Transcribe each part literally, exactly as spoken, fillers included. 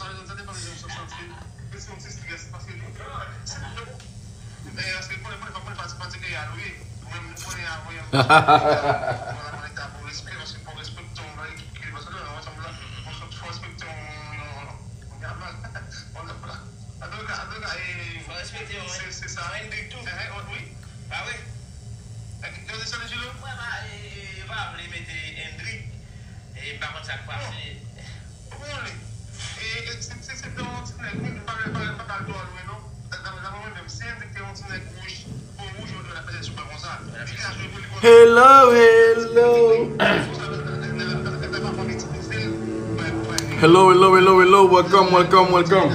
Sa depann jan w santi l. Men se yon ti strès, paske li, se, men, paske mwen, mwen, mwen fatige a, wi. Mwen, mwen, mwen, mwen, mwen ta pou respè, paske fò respekte yon bagay ki, ki, paske lè ansanm la, fò, fò respekte yon, yon, yon, yon mal. Antouka, antouka, e, fò respekte yon, se, se sa. Yon Hendrik tou. Eh, eh, wi. Pa vre? Eh, gade sa, Jilo. Mwen pa, e, e, yo pa vle mete Hendrik. E m pa konn sa k pase. Ou konnen, e, e, si, si se te yon ti nèg, wi, m pa, m pa, m pa pral twò lwen, non. Daprè mwen menm, si Hendrik te yon ti nèg wouj, po wouj, yo t ap fè sou mwen konsa. Li ka jwe pou li konsa. Hello, hello. Hello, hello, hello, hello. Welcome, welcome, welcome.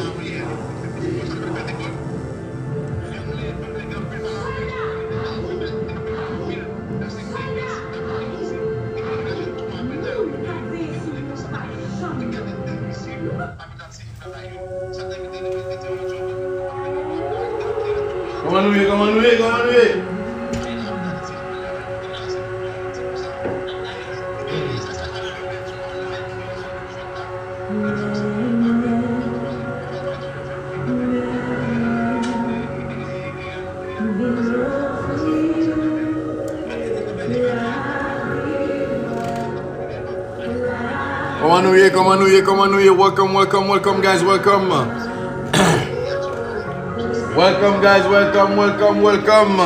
Kòman nou ye? Kòman nou ye? Kòman nou ye? Kòman nou ye? Kòman nou ye? Kòman nou ye? Welcome, welcome, welcome, guys, welcome. Welcome, guys, welcome, welcome, welcome.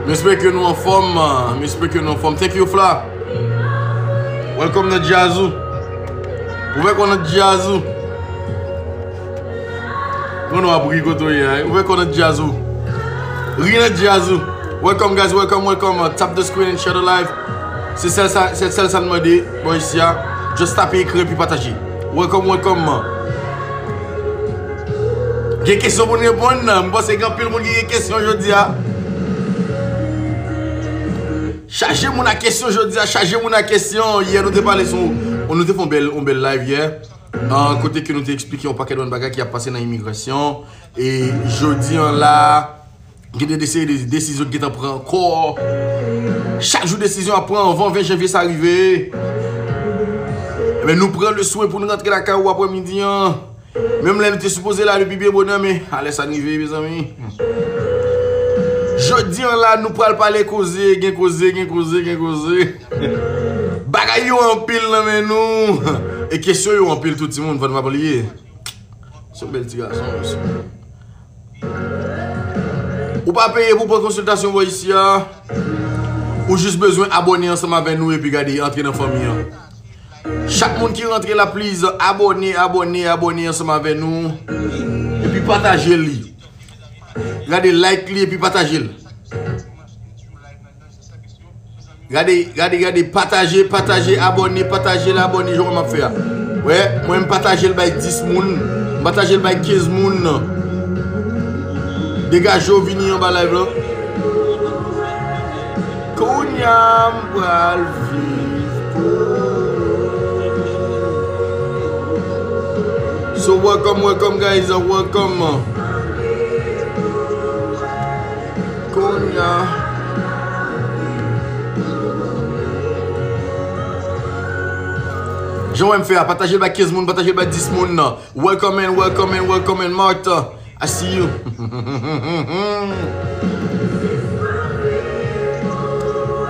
M espere ke nou anfòm, m espere ke nou anfòm. Thank you, Fla. Welcome nan djaz ou. Ouvè kò nan djaz ou. Mwen nou ap ri kote w ye a. Ouvè kò nan djaz ou. Ri nan djaz ou. Welcome, guys, welcome, welcome. Uh, tap the screen and share the live. Se sèl sa, se sèl sa n mande bò isi a. Just tape ekran epi pataje. Welcome, welcome. Gen kesyon pou n reponn nan. M panse gen anpil moun ki gen kesyon jodi a. Chaje moun a kesyon jodi a, chaje moun a kesyon. Yè nou te pale sou, nou te fè yon bèl, yon bèl live yè. An, kote ke nou te eksplike yon pakèt bann bagay ki ap pase nan imigrasyon. E jodi an la, gen de, de seri de desizyon ki gentan pran ankò. Chak jou desizyon ap pran, anvan ven janvye sa rive. Ebyen, nou pran le swen pou n rantre lakay ou aprè midi an. Menm lè nou te sipoze la depi byen bonè, men alè sa n rive, mezanmi. Jodi an la, nou pral pale koze, gen koze, gen koze, gen koze. Bagay yo anpil nan men nou. E kesyon yo anpil tou, timoun, fò n pa bliye. Se yon bèl ti gason, mesye. Ou pa peye pou pran konsiltasyon bò isi a. Ou jis bezwen abòne ansanm avè nou epi gade, antre nan fanmi an. Chak moun ki rantre la, please, abòne, abòne, abòne ansanm avè nou. Epi pataje li. Gade, like li epi pataje l. Gade, gade, gade, pataje, pataje, abòne, pataje l, abòne, jan w wè m ap fè a. Wè, mwen m pataje l bay dis moun, m pataje l bay kenz moun. Degaje w vini anba live lan. Kounye a m pral viv pou ou. So welcome, welcome, guys, welcome. Kounye a. Jan w wè m fè a, pataje l bay kenz moun, pataje l bay dis moun nan. Welcome in, welcome in, welcome in, Martha. I see you.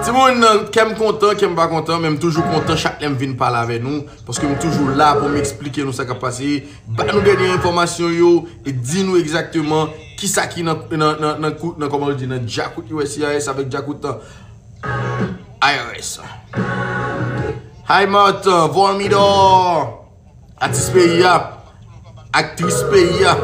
Timoun, kè m kontan, kè m pa kontan, men m toujou kontan chak lè m vin pale avè nou, paske m toujou la pou m eksplike nou sa k ap pase, ba nou dènye enfòmasyon yo, e di nou egzakteman kisa ki nan, nan, nan, nan kout, nan, kòman yo di, nan djakout U S C I S avèk djakout I R S. Hi, Martha, Vormidor. Atis peyi a, aktris peyi a.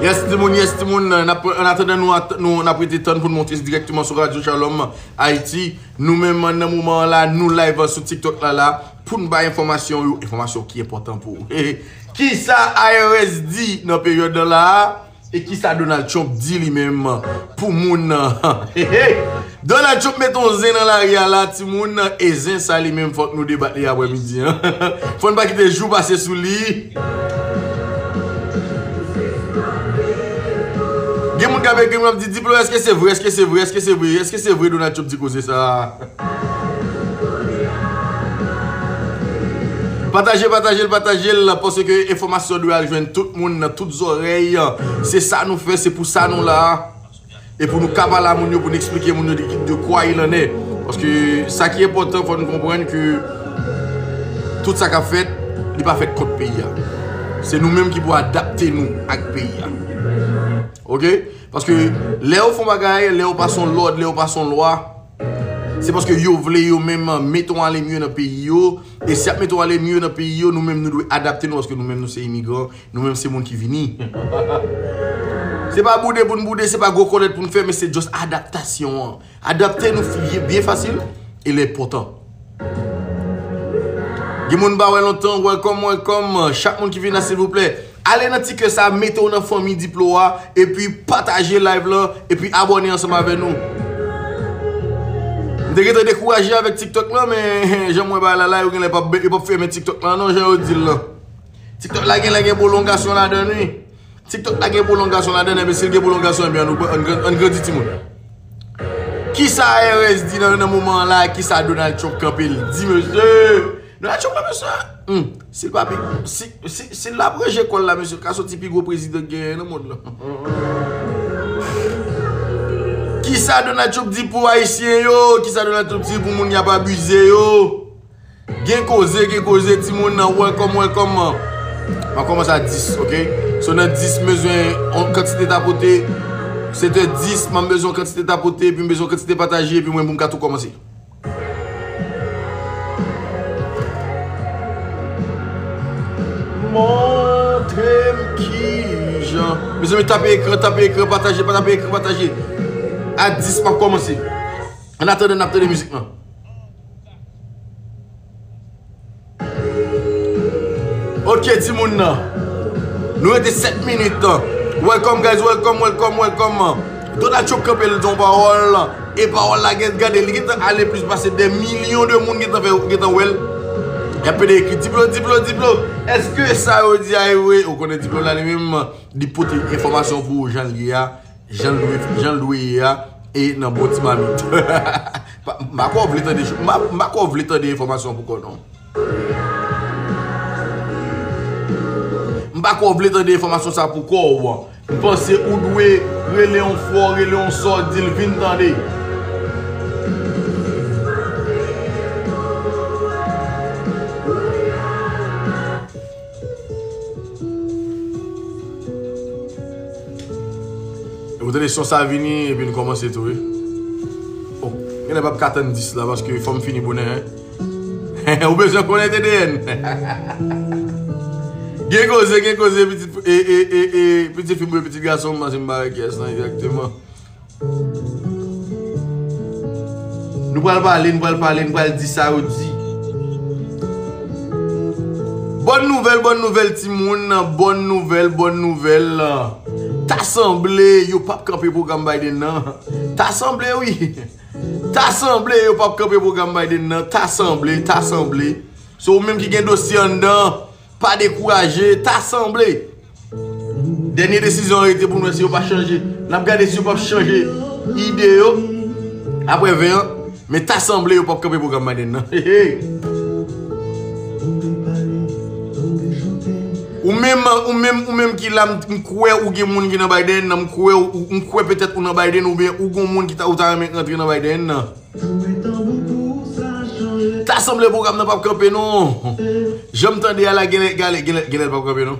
Yes, timoun, yes, timoun. N ap, an atandan nou, at-, nou, n ap rete tann pou n monte dirèkteman sou Radio Shalom Haiti. Nou menm, nan moman an la, nou live sou TikTok la, la, pou n bay enfòmasyon yo, enfòmasyon ki enpòtan pou ou. Kisa I R S di nan peryòd lan la a? E kisa Donald Trump di li menm pou moun nan? Hey, hey! Donald Trump mete yon zen nan lari a la, timoun, e zen sa li menm fòk nou debat li aprè midi an. Fò n pa kite jou pase sou li. Gen moun k ap ekri m, ap di, Diplo, èske se vre? Èske se vre? Èske se vre? Èske se vre Donald Trump di koze sa a? Pataje, pataje l, pataje l, paske enfòmasyon dwe al jwenn tout moun, nan tout zòrèy. Se sa nou fè, se pou sa nou la. E pou nou ka pale a moun yo, pou nou eksplike moun yo de, de quoi il en est. Paske sa ki enpòtan, fò nou konprann ke tout sa k ap fèt, li pa fèt kont peyi a. Se nou menm ki pou adapte nou ak peyi a. Oke? Paske lè yo fè yon bagay, lè yo pase yon lòd, lè yo pase yon lwa, se paske yo vle yo menm mete yon ale mye nan peyi yo. E si y ap mete yon ale mye nan peyi yo, nou menm nou dwe adapte nou, paske nou menm nou se imigran, nou menm se moun ki vini. Se pa boude pou n boude, se pa gwo kòlèt pou n fè, men se just adaptasyon an. Adapte nou fi- byen fasil e l enpòtan. Gen moun m pa wè lontan, welcome, welcome. Chak moun ki vin la, silvouplè, ale nan ti kè sa, mete w nan fanmi Diplo a, epi pataje live lan, epi abòne ansanm avè nou. M te gentan dekouraje avèk TikTok lan, men jan m wè bagay la la, yo genlè p ap, yo p ap fèmen TikTok lan non, jan yo di l lan. TikTok la genlè gen pwolongasyon ladan l, wi. TikTok la gen pwolongasyon ladan l, enben si l gen pwolongasyon, enben ann, ann, ann grandi timoun. Kisa R S di nan, nan moman an la, kisa Donald Trump kanpe l di, mesye? Donald Trump kanpe sa. Hmm. Si l pa pi, si, si, si l ap ranje kò l la, mesye, ka soti pi gwo prezidan k genyen nan mond lan. Kisa Donald Trump di pou Ayisyen yo? Kisa Donald Trump di pou moun y ap abize yo? Gen koze, gen koze, timoun nan, welcome, welcome. M ap kòmanse a dis, oke? So nan dis, m bezwen yon kantite tapote. Sèt è dis, m ap bezwen yon kantite tapote, epi m bezwen yon kantite pataje, epi mwen, pou m ka tou kòmanse. Montre m kijan. Mezanmi, tape ekran, tape ekran, pataje, pa tape ekran, pataje. A dis, m ap kòmanse. Annatandan, n ap tande mizik lan. Ok, timoun nan. Nou rete sèt minit. Welcome, guys. Welcome, welcome, welcome. Donald Trump kanpe l di yon pawòl. E pawòl la, gen, gade, li gentan ale plis pase dè milyon de moun gentan fè, gentan wè l. Y ap pede ekri, Diplo, Diplo, Diplo. Èske sa yo di a e vre? Ou konnen Diplo la, li menm, li pote enfòmasyon pou ou jan l ye a. Jan l dwe, jan l dwe ye a, e nan bon ti mamit. Pa, m pa kwè w vle tande cho-, m pa, m pa kwè w vle tande enfòmasyon pou kò w non. M pa kwè w vle tande enfòmasyon sa pou kò w. M panse ou dwe rele yon frè w, rele yon sè w, di l vin tande. E ou tande son sa vini, epi n kòmanse tou, wi. Oh, genlè p ap ka tann dis la, paske fò m fini bonè, en. Ou bezwen konnen T D N. Gen koze, gen koze, pitit, e, e, e, e, pitit fi m oubyen pitit gason m, paske m pa wè kiyès lan egzakteman. Nou pral pale, nou pral pale, nou pral di sa yo di. Bòn nouvèl, bòn nouvèl, timoun, bòn nouvèl, bòn nouvèl. Ta sanble yo p ap kanpe pwogram Biden nan. Ta sanble, wi. Ta sanble yo p ap kanpe pwogram Biden nan. Ta sanble, ta sanble. Se ou menm ki gen dosye anndan. Pa dekouraje, ta sanble. Dènye desizyon an rete pou n wè si yo pa chanje. N ap gade si yo p ap chanje ide yo apre ven an. Men ta sanble yo p ap kanpe pwogram Biden nan. Hey, hey. Ou menm, ou menm, ou menm ki la, m, m kwè ou gen moun ki nan Biden nan, m kwè ou, m kwè petèt ou nan Biden oubyen ou gon moun ki ta, ou ta renmen rantre nan Biden nan. Ta sanble pwogram nan p ap kanpe non. Jan m tande a la, genlè, genlè, genlè, genlè l p ap kanpe non.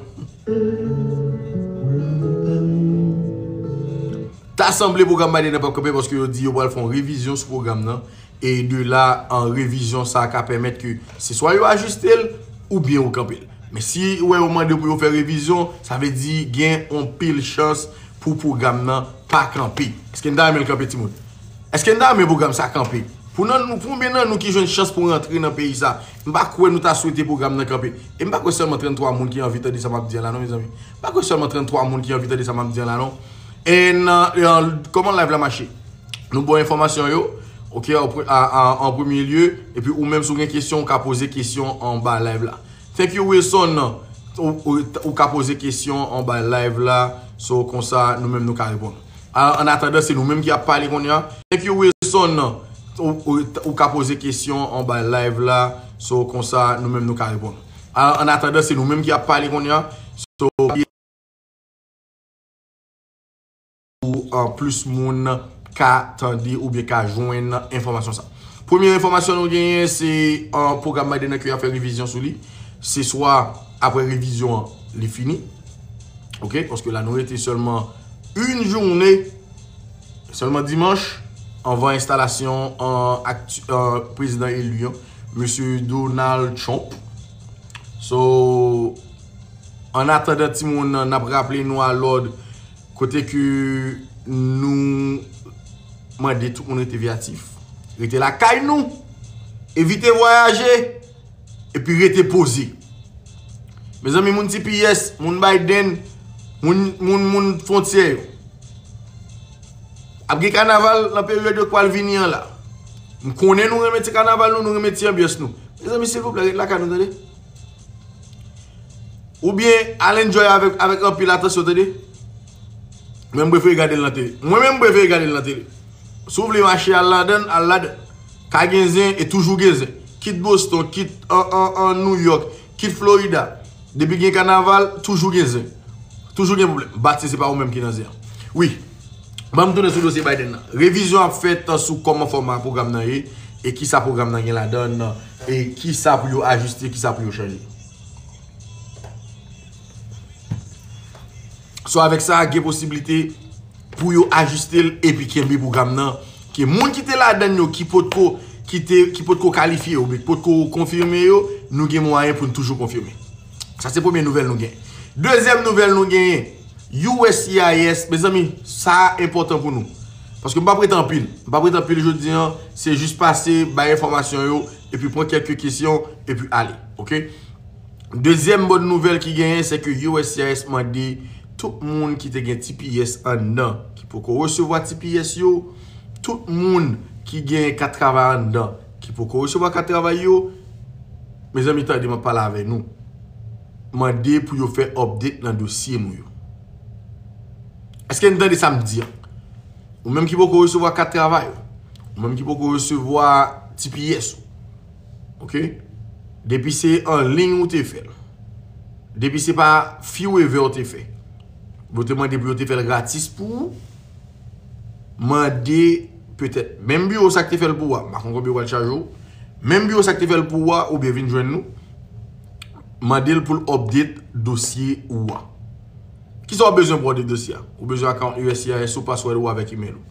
Ta sanble pwogram Biden nan p ap kanpe paske yo di yo pral fè yon revizyon sou pwogram nan. E de la, an revizyon sa a ka pèmèt ke se swa yo ajiste l oubyen yo kanpe l. Men si ou wè yo mande pou yo fè revizyon, sa vle di gen yon pil chans pou pwogram nan pa kanpe. Èske n ta renmen l kanpe, timoun? Èske n ta renmen pwogram sa kanpe? Pou nan nou, konbyen nan nou ki jwenn chans pou rantre nan peyi sa? M pa kwè nou ta swete pwogram nan kanpe. E m pa kwè sèlman trannntwa moun ki anvi tande sa m ap di an la non, mezanmi. M pa kwè sèlman trannntwa moun ki anvi tande sa m ap di an la non. And, uh, uh, kòman live la mache? Nou ba w enfòmasyon yo, ok, an pre- a- a- an premye lye, epi ou menm si w gen kesyon, ou ka poze kesyon anba live la. Thank you, Wilson. Ou, ou, ou ka poze kesyon anba live la, so konsa nou menm nou ka reponn. A- An atandan, se nou menm ki ap pale kounye a. Thank you, Wilson. Ou, ou, ou ka poze kesyon anba live la, so konsa nou menm nou ka reponn. A- An atandan, se nou menm ki ap pale kounye a. So, pou uh, plis moun ka tande oubyen ka jwenn enfòmasyon sa. Premye enfòmasyon nou genyen se uh, pwogram Biden nan ki ap fè revizyon sou li. Se swa apre revizyon an, li fini. Ok, paske la nou rete sèlman yon jounen, sèlman dimanch, anvan enstalasyon an aktu- an prezidan eli an, mesye Donald Trump. So, an atandan timoun, n ap raple nou a lòd kote ke nou mande tout moun rete veyatif, rete lakay nou, evite vwayaje, epi rete poze. Mezanmi, moun T P S, moun Biden, moun, moun, moun fwontyè yo. Ap gen kanaval nan peryòd yo k pral vini an la. M konnen nou renmen ti kanaval nou, nou renmen ti anbyans nou. Mezanmi, silvouplè, ret lakay nou, tande. Oubyen al enjoy avèk, avèk anpil atansyon, tande. Mwen m prefere gade l nan tele. Mwen menm m prefere gade l nan tele. Si w vle mache al ladan l, al ladan l. Ka gen zen e toujou gen zen. Kit Boston, kit an, an, an New York, kit Florida. Depi gen kanaval, toujou gen zen. Toujou gen pwoblèm. Bati se pa ou menm ki nan zen an. Wi. Ban m tounen sou dosye Biden nan. Revizyon ap fèt sou kòman fòma pwogram nan ye, e kisa pwogram nan gen ladan l, e kisa pou yo ajiste, kisa pou yo chanje. So avèk sa, gen posiblite pou yo ajiste l epi kenbe pwogram nan. Ke moun ki te ladan l yo, ki potko, ki te, ki potko kalifye yo, ki potko konfime yo, nou gen mwayen pou n toujou konfime. Sa se premye nouvèl nou gen. Dezyèm nouvèl nou genyen, U S C I S, mezanmi, sa enpòtan pou nou. Paske m p ap ret anpil. M p ap ret anpil jodi an, se jis pase, bay enfòmasyon yo, epi pran kèlke kesyon, epi ale. Ok? Dezyèm bòn nouvèl ki genyen, se ke U S C I S mande tout moun ki te gen T P S anndan, ki poko resevwa T P S yo, tout moun ki gen kat travay anndan, ki poko resevwa kat travay yo, mezanmi, tande m ap pale avè nou. Mande pou yo fè update nan dosye nou yo. Èske n tande sa m di an? Ou menm ki poko resevwa kat travay ou, ou menm ki poko resevwa T P S ou, ok? Depi se an liy ou te fè l, depi se pa fiw evè ou te fè, yo te mande pou yo te fè l gratis pou ou, mande petèt menm biwo sa k te fè l pou ou a, m pa konn konbyen yo pral chaje w, menm biwo sa k te fè l pou ou a, oubyen vin jwenn nou, mande l pou l update dosye ou a. Kisa w ap bezwen pou update dosye a? Ou bezwen akawont U S C I S ou, password ou avèk email ou.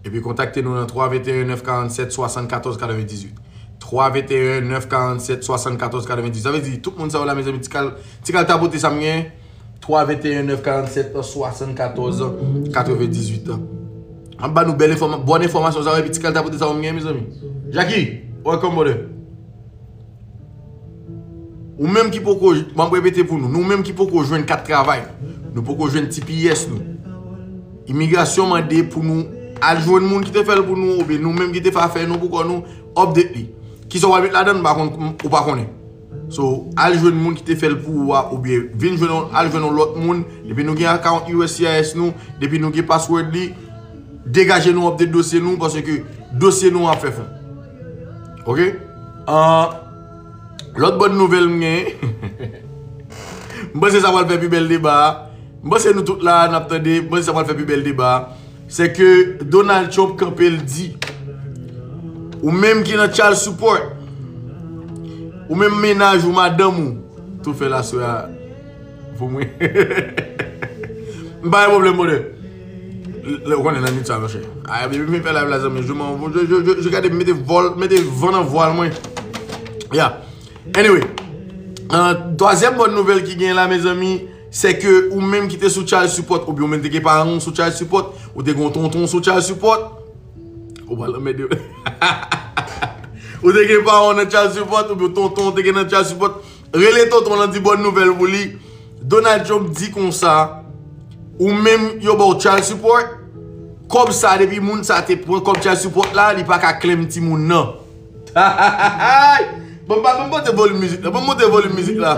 Epi kontakte nou nan twa venteyen nèf karannsèt swasannkatòz katrevendizuit. Twa venteyen nèf karannsèt swasannkatòz katrevendizuit. Sa vle di, tout moun sa yo la, mezanmi, ti kal, ti kal tapote sa m gen. Twa venteyen nèf karannsèt swasannkatòz katrevendizuit. M ap ba nou bèl enfòma-, bòn enfòmasyon sa yo, epi ti kal tapote sa yo m gen, mezanmi. Jackie, welcome, brother. Ou menm ki poko, m ap repete pou nou, nou menm ki poko jwenn kat travay, nou poko jwenn T P S nou. Imigrasyon mande pou nou al jwenn moun ki te fè l pou nou, oubyen nou menm ki te fè afè nou pou kò nou, update li. Kisa w pral met ladan l, m pa konn, ou pa konnen. So, al jwenn moun ki te fè l pou ou a, oubyen vin jwenn, al jwenn yon lòt moun, epi nou gen akawont U S C I S nou, depi nou gen password li, degaje nou update dosye nou, paske dosye nou ap fè fon. Ok? Ah, lòt bòn nouvèl m genyen. M panse sa pral fè pi bèl deba a. M panse nou tout la, n ap tande. M panse sa pral fè pi bèl deba a. Se ke Donald Trump kanpe l di, ou menm ki nan child support, ou menm mennaj ou, madanm ou, tou fè l aswè a pou mwen. M pa gen pwoblèm, brother. Lè ou konnen nan nit sa, monchè. Ay, baby, m fè live la, zanmi. Je m'en, je, je, je, je gade, mete vòl, mete van nan vwal mwen. Yeah. Anyway. Ah, twazyèm bòn nouvèl ki gen la, mezanmi, se ke ou menm ki te sou child support, oubyen ou menm te gen paran w sou child support, ou te gen yon tonton sou child support, ou pral anmède. Ou te gen paran nan child support, oubyen tonton te gen nan child support. Rele tonton lan, di bòn nouvèl pou li. Donald Trump di konsa, ou menm yo ba w child support, kòb sa depi moun sa te pran kòb child support la, li pa ka claim timoun nan. Bon, ba, bon, monte volim mizik la. Bon, monte volim mizik la.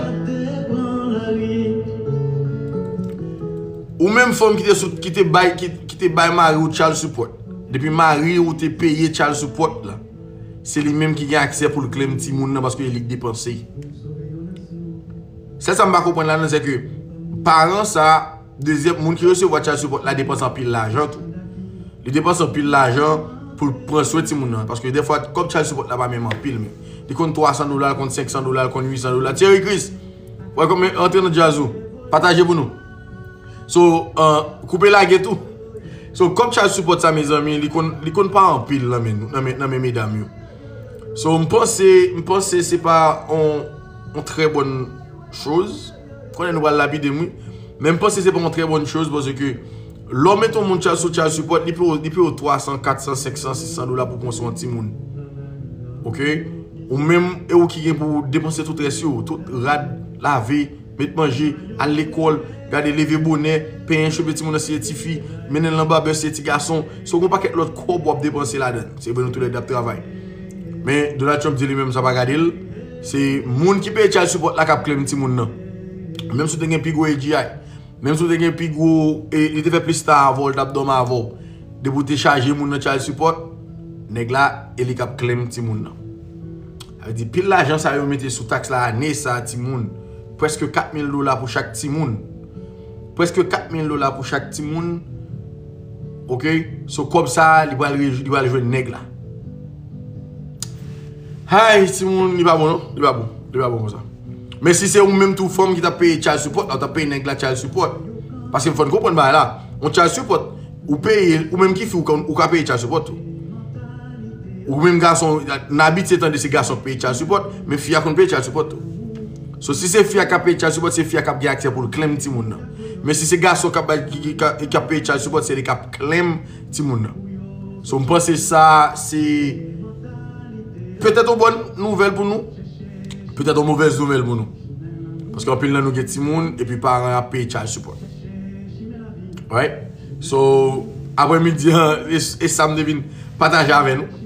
Ou menm fanm ki te sou, ki te bay, ki, ki te bay mari ou child support. Depi mari ou te peye child support la, se li menm ki gen aksè pou l claim timoun nan paske e li k depanse. Sèl sa m pa konprann ladan, se ke paran sa, dezyèm moun ki resevwa child support la depanse anpil lajan tou. Li depanse anpil lajan pou l pran swen timoun nan. Paske defwa, kòb child support la pa menm anpil, men li konn twa san dola, l konn senk san dola, l konn uit san dola. Thierry Chris, wè kòman antre nan djaz ou. Pataje pou nou. So, uh, koupe lage tou. So, kòb child support sa, mezanmi, li konn, li konn pa anpil nan men nou, nan men, nan men medam yo. So, m panse, m panse se pa on, on trè bòn choz. Konnen nou pral lapide m, wi. Men m panse se pa on trè bòn choz, paske lè w mete yon moun child, sou child support, li peye w, li peye w twa san, kat san, senk san, sis san dola pou pran swen yon timoun. Oke? Ou menm, e ou ki gen pou depanse tout rès yo, tout rad, lave, met manje, al lekòl, gade leve bonè, penyen cheve timoun nan si e tifi, mennen l nan babè si e ti gason. So, gen yon pakèt lòt kòb w ap depanse ladan. Se vre nou toulède ap travay. Men Donald Trump di li menm sa pa gade l. Se moun ki peye child support la k ap claim timoun nan. Menm si w te gen pi gwo A G I, menm si w te gen pi gwo, e li te fè plis tan avè w, l t ap dòmi avè w. Depi w te chaje moun nan child support, nèg la, e li k ap claim timoun nan. Sa vle di, pil lajan sa yo mete sou taks la ane sa, timoun. Prèske kat mil dola pou chak timoun. Prèske kat mil dola pou chak timoun. Oke? So, kòb sa, li pral re-, li pral jwenn nèg la. Hay, timoun, li pa bon, non? Li pa bon. Li pa bon konsa. Men si se ou menm tou fanm ki t ap peye child support la, ou t ap peye nèg la child support. Paske fò n konprann bagay la. Yon child support, ou peye, ou menm ki fi, ou ka, ou ka peye child support tou. Ou menm gason, n abitye tande se gason k peye child support, men fi a konn peye child support tou. So, si se fi a k ap peye child support, se fi a k ap gen aksè pou l claim timoun nan. Men si se gason k ap bay, ki, ki, ki ap peye child support, se li k ap claim timoun nan. So, m panse sa, se petèt yon bòn nouvèl pou nou, petèt yon movèz nouvèl pou nou. Paske anpil nan nou gen timoun, epi paran ap peye child support. Right? So, aprè midi an, e, e sa m te vin pataje avè nou.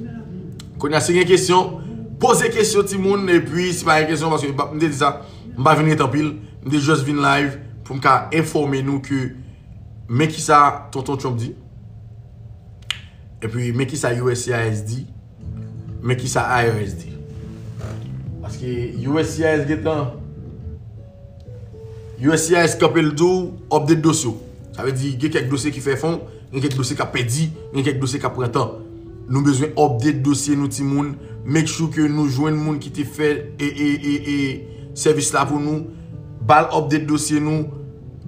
Kounye a, si gen kesyon, poze kesyon timoun, epi si pa gen kesyon, paske m te di sa, m pa vin ret anpil, m te just vin live pou m ka enfòme nou ke men kisa Tonton Trump di. Epi men kisa U S C I S di. Men kisa I R S di. Paske U S C I S gentan, U S C I S kanpe l di w update dosye w. Sa vle di gen kèk dosye ki fè fon, gen kèk dosye k ap pèdi, gen kèk dosye k ap pran tan. Nou bezwen update dosye nou timoun. Make sure ke nou jwenn moun ki te fè e, e, e, e, sèvis la pou nou. Ba l update dosye nou.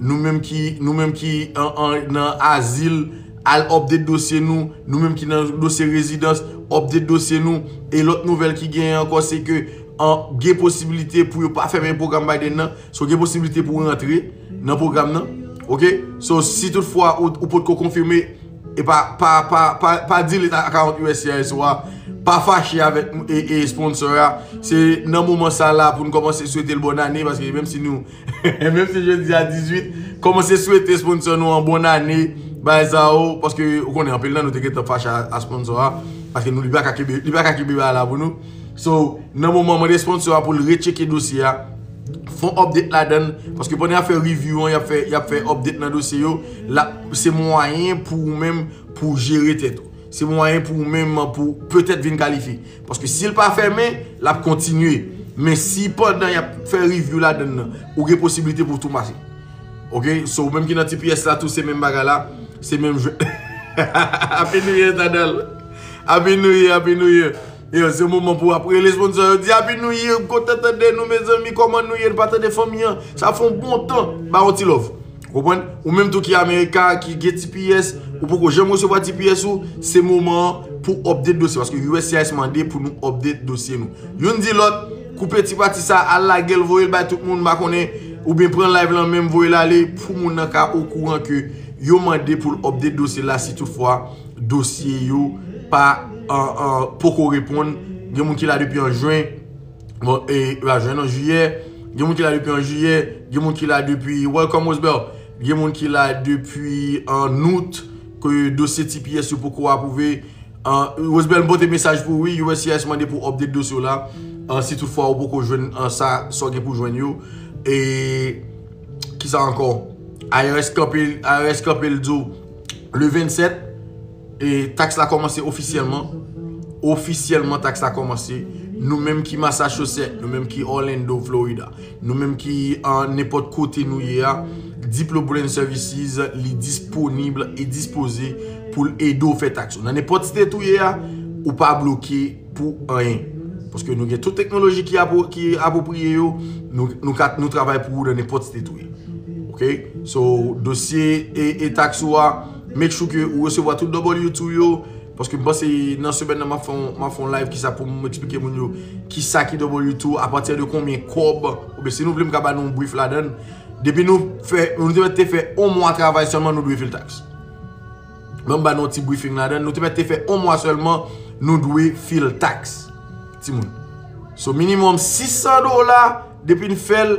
Nou menm ki, nou menm ki an, an, nan azil, al update dosye nou. Nou menm ki nan dosye rezidans, update dosye nou. E lòt nouvèl ki genyen ankò, se ke an, gen posiblite pou yo pa fèmen pwogram Biden nan. So, gen posiblite pou w rantre nan pwogram nan. Oke? So, si toutfwa ou, ou potko konfime, e pa, pa, pa, pa, pa delete account U S C I S ou a, pa fache avèk e, e sponsor a. Se nan moman sa la pou n kòmanse swete l bòn ane, paske menm si nou, menm si jodi a dizuit, kòmanse swete sponsor nou an bòn ane, bay sa yo, paske ou konnen anpil nan nou te gentan fache a, a sponsor a, paske nou, li pa ka kenbe, li pa ka kenbe bagay la pou nou. So, nan moman mande sponsor a pou l retcheke dosye a, fè yon update ladan l, paske pandan y ap fè review an, y ap fè, y ap fè update nan dosye yo, la, se mwayen pou ou menm pou w jere tèt ou. Se mwayen pou ou menm pou w petèt vin kalifye. Paske si l pa fèmen, l ap kontinye. Men si pandan y ap fè review ladan l nan, ou gen posiblite pou w tou pase. Oke? So, ou menm ki nan T P S la, tou se menm bagay la, se menm jwèt. Happy New Year, Tadal. Happy New Year, Happy New Year. Yo, se moman pou ap rele sponsor yo, di Happy New Year, m kontan tande nou, mezanmi, kòman nou ye, n pa tande fanmi an, sa fè yon bon tan, ba yon ti love. Konprann? Ou menm tou ki Amerika, ki gen T P S, ou poko janm resevwa T P S ou, se moman an pou update dosye, paske U S C I S mande pou nou update dosye nou. Youn di lòt, koupe ti pati sa, al lage l, voye l bay tout moun, m pa konnen, oubyen pran live lan menm, voye l ale, pou moun nan ka okouran ke yo mande pou l update dosye la, si toutfwa dosye yo pa, an, an, poko reponn. Gen moun ki la depi an jen. Bon, e, pa jen non, jiyè. Gen moun ki la depi an jiyè. Gen moun ki la depi, welcome, Rosebell. Gen moun ki la depi an out, ke dosye T P S yo poko apwouve. An, Rosebell, m pote mesaj pou ou, wi, U S C I S mande pou update dosye w la. An, si toutfwa ou poko jwenn, an, sa, sa w gen pou jwenn yo. E, kisa ankò? I R S kanpe, I R S kanpe, l di w, le vennsèt, e, taks la kòmanse ofisyèlman. Ofisyèlman, taks la kòmanse. Nou menm ki Massachusetts, nou menm ki Orlando, Florida, nou menm ki, an, nenpòt kote nou ye a, Diplo Brand Services, li disponib e dispoze pou l ede w fè taks ou. Nan nenpòt state ou ye a, ou pa bloke pou anyen. Paske nou gen tout teknoloji ki apwo-, ki apwopriye yo, nou, nou ka, nou travay pou ou nan nenpòt state ou ye. Ok? So, dosye e, e taks ou a, make sure ke ou resevwa tout W two yo, paske m panse nan semèn nan m ap fè yon, m ap fè yon live kisa pou m eksplike moun yo kisa ki W two, apati de konbyen kòb, oubyen si nou vle m ka ba nou yon brief ladan l. Depi nou fè, nou te mèt te fè yon mwa travay sèlman, nou dwe fil taks. Ban m ba nou yon ti briefing ladan l. Nou te mèt te fè yon mwa sèlman, nou dwe fil taks. Timoun. So, minimòm sis san dola, depi n fè l,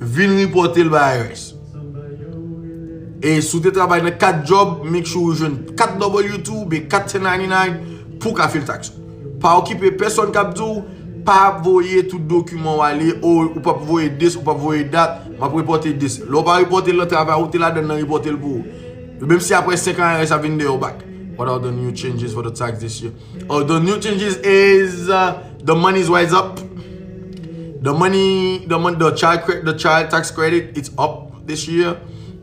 vin repòte l bay I R S. E si w te travay nan kat djòb, make sure ou jwenn kat W two oubyen kat ten ninety-nine pou w ka fil taks ou. Pa okipe pèsonn k ap di w, pa voye tout dokiman w ale, o, ou p ap voye this, ou p ap voye that, m ap repòte this. Lè w pa repòte l nan travay, ou te ladan l nan repòte l pou ou. Menm si apre senk an, I R S ap vin dèyè w back. What are the new changes for the tax this year? Oh, the new changes is, uh, the money's rise up. The money, the mon-, the child cre-, the child tax credit, it's up this year,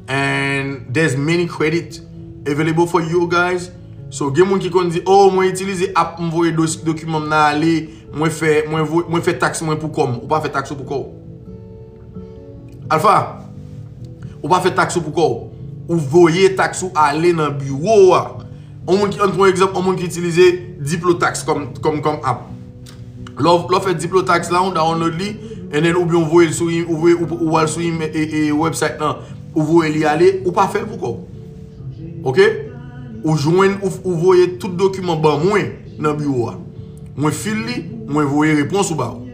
and there's many credit available for you guys. So, gen moun ki konn di, oh, mwen itilize app, m voye dos-, dokiman m nan ale, mwen fè, mwen vo-, mwen fè taks mwen pou kò m. Ou pa fè taks ou pou kò w. Alpha, ou pa fè taks ou pou kò w. Ou voye taks ou ale nan biwo a. On moun ki, ann pran egzanp, on moun ki itilize Diplotax kòm, kòm, kòm app. Lè w, lè w fè Diplotax la, ou download li, and then oubyen ou voye l sou, ou voye, ou, ou al sou e, e, e, website lan, ou voye li ale, ou pa fè l pou kò w. Ok? Ou jwenn, ou, ou voye tout dokiman ban mwen nan biwo a. Mwen fil li, mwen voye repons ou ba ou.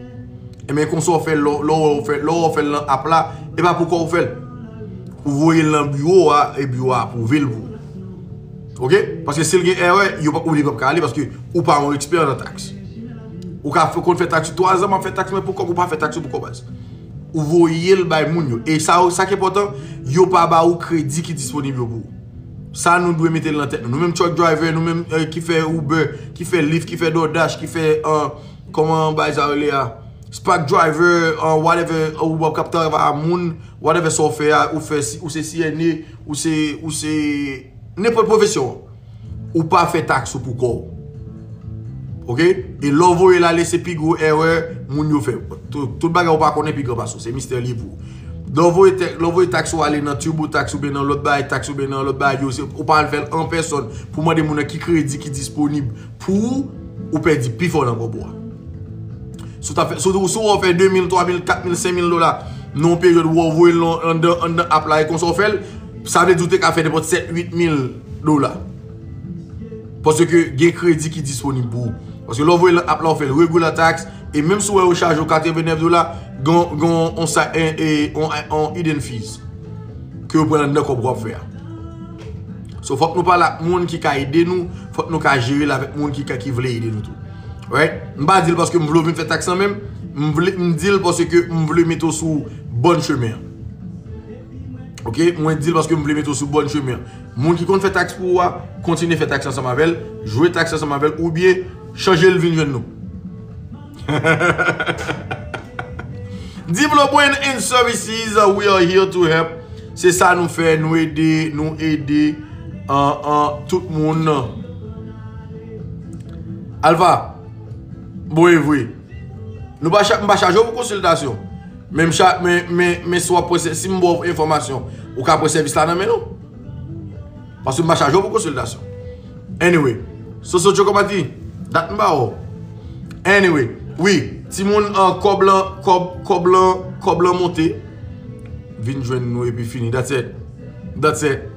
Ebyen, konsa w fè l, lè w, lè w fè, lè w fè l nan app la, e pa pou kò w fè l. Ou voye l nan biwo a, e biwo a apwouve l pou ou. Ok? Paske si l gen erè, yo p ap, ou li p ap ka ale, paske ou pa yon ekspè nan taks. Ou ka fè, konn fè taks ou twa zan, m ap fè taks mwen pou kò m, ou pa fè taks ou pou kò w, baz. Ou voye l bay moun yo. E sa, sa ki enpòtan, yo pa ba ou kredi ki disponib yo pou ou. Sa nou dwe mete l nan tèt nou. Nou menm truck driver, nou menm, eh, ki fè Uber, ki fè Lyft, ki fè DoorDash, ki fè, eh, kòman bagay sa rele a? Spark driver, eh, whatever, eh, ou k ap travay a moun, whatever sa w fè a, ou fè si, ou se C N A, ou se, ou se nenpòt pwofesyon. Ou pa fè taks ou pou kò w. Ok? E lè w voye l ale, se pi gwo erè moun yo fè. Tout, tout bagay ou pa konnen pi gran pase w. Se mistè li pou ou. Lè w voye tè-, lè w voye taks ou ale nan TurboTax oubyen nan lòt bagay taks oubyen nan lòt bagay yo, se, ou pa al fè l an pèsòn pou mande moun nan ki kredi ki disponib pou ou, ou pèdi pi fò nan kòb ou a. Si w ta fè, si w, si w fè de mil, twa mil, kat mil, senk mil dola nan yon peryòd ou voye l nan, anndan, anndan app la e konsa w fè l, sa vle di w te ka fè nenpòt sèt, uit mil dola. Paske gen kredi ki disponib pou ou. Paske lè w voye l nan app la, w fè l regular tax, e menm si w wè yo chaje w katrevennèf dola, gen, gen on sa, en, e, on, on hidden fees ke yo pran anndan kòb w ap fè a. So, fòk nou pale ak moun ki ka ede nou, fòk nou ka jere l avèk moun ki ka, ki vle ede nou tou. Right? M pa di l paske m vle w vin fè taks lan menm, m vle, m di l paske m vle mete w sou bòn chemen an. Ok? Mwen di l paske m vle mete w sou bòn chemen an. Moun ki konn fè taks pou ou a, kontinye fè taks ansanm avè l, jwe taks ansanm avè l, oubyen chanje l vin jwenn nou. Diplo Brand and Services, uh, we are here to help. Se sa nou fè, nou ede, nou ede, an, an, tout moun. Alpha, bon e vre. Nou pa cha-, m pa chaje w pou konsiltasyon. Men m cha-, men, men, men si w ap pran sè-, si m ba w enfòmasyon, ou ka pran sèvis la nan men nou. Paske m pa chaje w pou konsiltasyon. Anyway, Soso Chokomati, dat m ba w. Anyway, wi, timoun, an, kòb lan, kòb, kòb lan, kòb lan monte. Vin jwenn nou epi fini. That's it. That's it.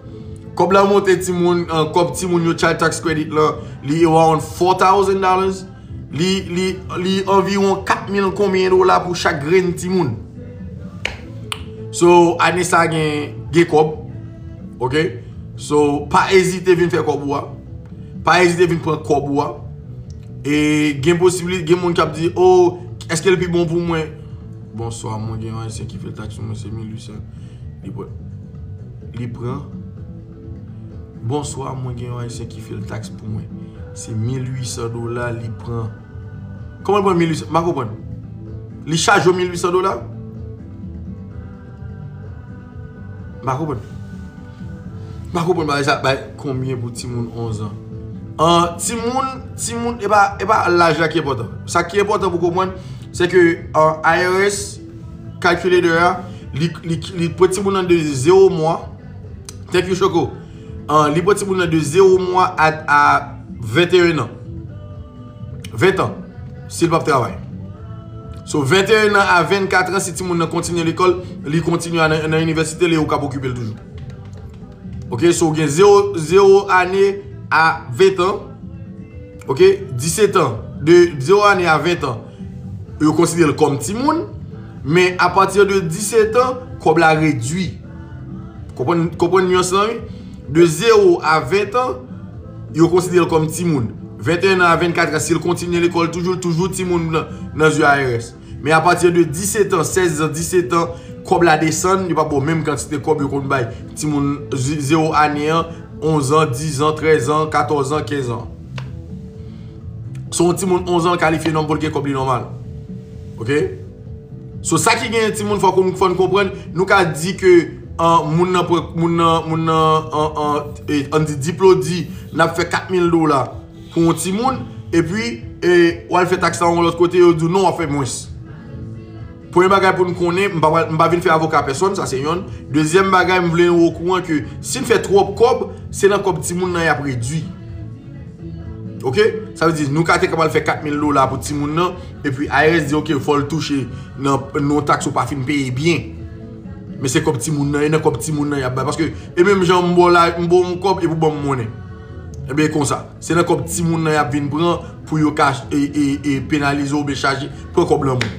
Kòb la monte timoun, uh, kòb timoun yo, child tax credit lan, li around four thousand dollars. Li, li, li anviwon kat mil konbyen dola pou chak grenn timoun. So, ane sa gen, gen kòb. Ok? So, pa ezite vin fè kòb ou a. Pa ezite vin pran kòb ou a. E gen posibilite, gen moun k ap di, oh, èske l pi bon pou mwen? Bonswa, mwen gen yon ayisyen ki fè taks pou mwen, se mil uit san. Li pran. Li pran. Bonswa, mwen gen yon ayisyen ki fè taks pou mwen. Se mil uit san dola li pran. Kòman l pran mil uit san? M pa konprann. Li chaje w mil uit san dola? M pa konprann. M pa konprann bagay sa, bay konbyen pou timoun onz an? An, timoun, timoun, e pa, e pa laj la ki enpòtan. Sa ki enpòtan pou konprann, se ke, an, I R S calculator a, li, li, li pran timoun nan de zewo mwa. Thank you, Choco. An, li pran timoun nan de zewo mwa a, a venteyen an. Ven an, si l p ap travay. So, venteyen an a vennkat an, si timoun nan kontinye lekòl, li kontinye nan, nan inivèsite, li ou k ap okipe l toujou. Ok, so, ou gen zewo, zewo ane a ven an. Ok, disèt an, de zewo ane a ven an, yo konsidere l kòm timoun, men apati de disèt an, kòb la redui. Konprann, konprann nyans lan, wi? De zewo a ven an, yo konsidere l kòm timoun. Venteyen an a vennkat an, si l kontinye lekòl toujou, l toujou timoun nan, nan zye I R S. Men apati de disèt an, sèz an, disèt an, kòb la desann, yo pa ba w menm kantite kòb yo konn bay timoun ze-, zewo ane an, onz an, diz an, trèz an, katòz an, kenz an. So, yon timoun onz an kalifye nòm pou l gen kòb li nòmal. Ok? So, sa ki genyen timoun, fò nou, fò n konprann, nou ka di ke, an, moun nan, pran- moun nan, moun nan, an, an, e, ann di, Diplo di, n ap fè kat mil dola pou yon timoun, epi, e, w al fè taks la yon lòt kote, yo di w non, w ap fè mwens. Premye bagay pou n konnen, m pa pral- m pa vin fè avoka pèsonn, sa se yonn. Dezyèm bagay, m vle nou okouran ke si n fè twòp kòb, se nan kòb timoun nan y ap redui. Ok? Sa vle di, nou ka te kapab fè kat mil dola pou timoun nan, epi I R S di, ok, fò l touche nan, nan yon taks ou pa fin peye byen. Men se kòb timoun nan, e nan kòb timoun nan y ap bay. Paske, e menm jan m ba w la, m ba w yon kòb, epi w ban m monnen. Ebyen, konsa. Se nan kòb timoun nan y ap vin pran pou yo ka, e, e, e, penalize w oubyen chaje, pran kòb lan moun.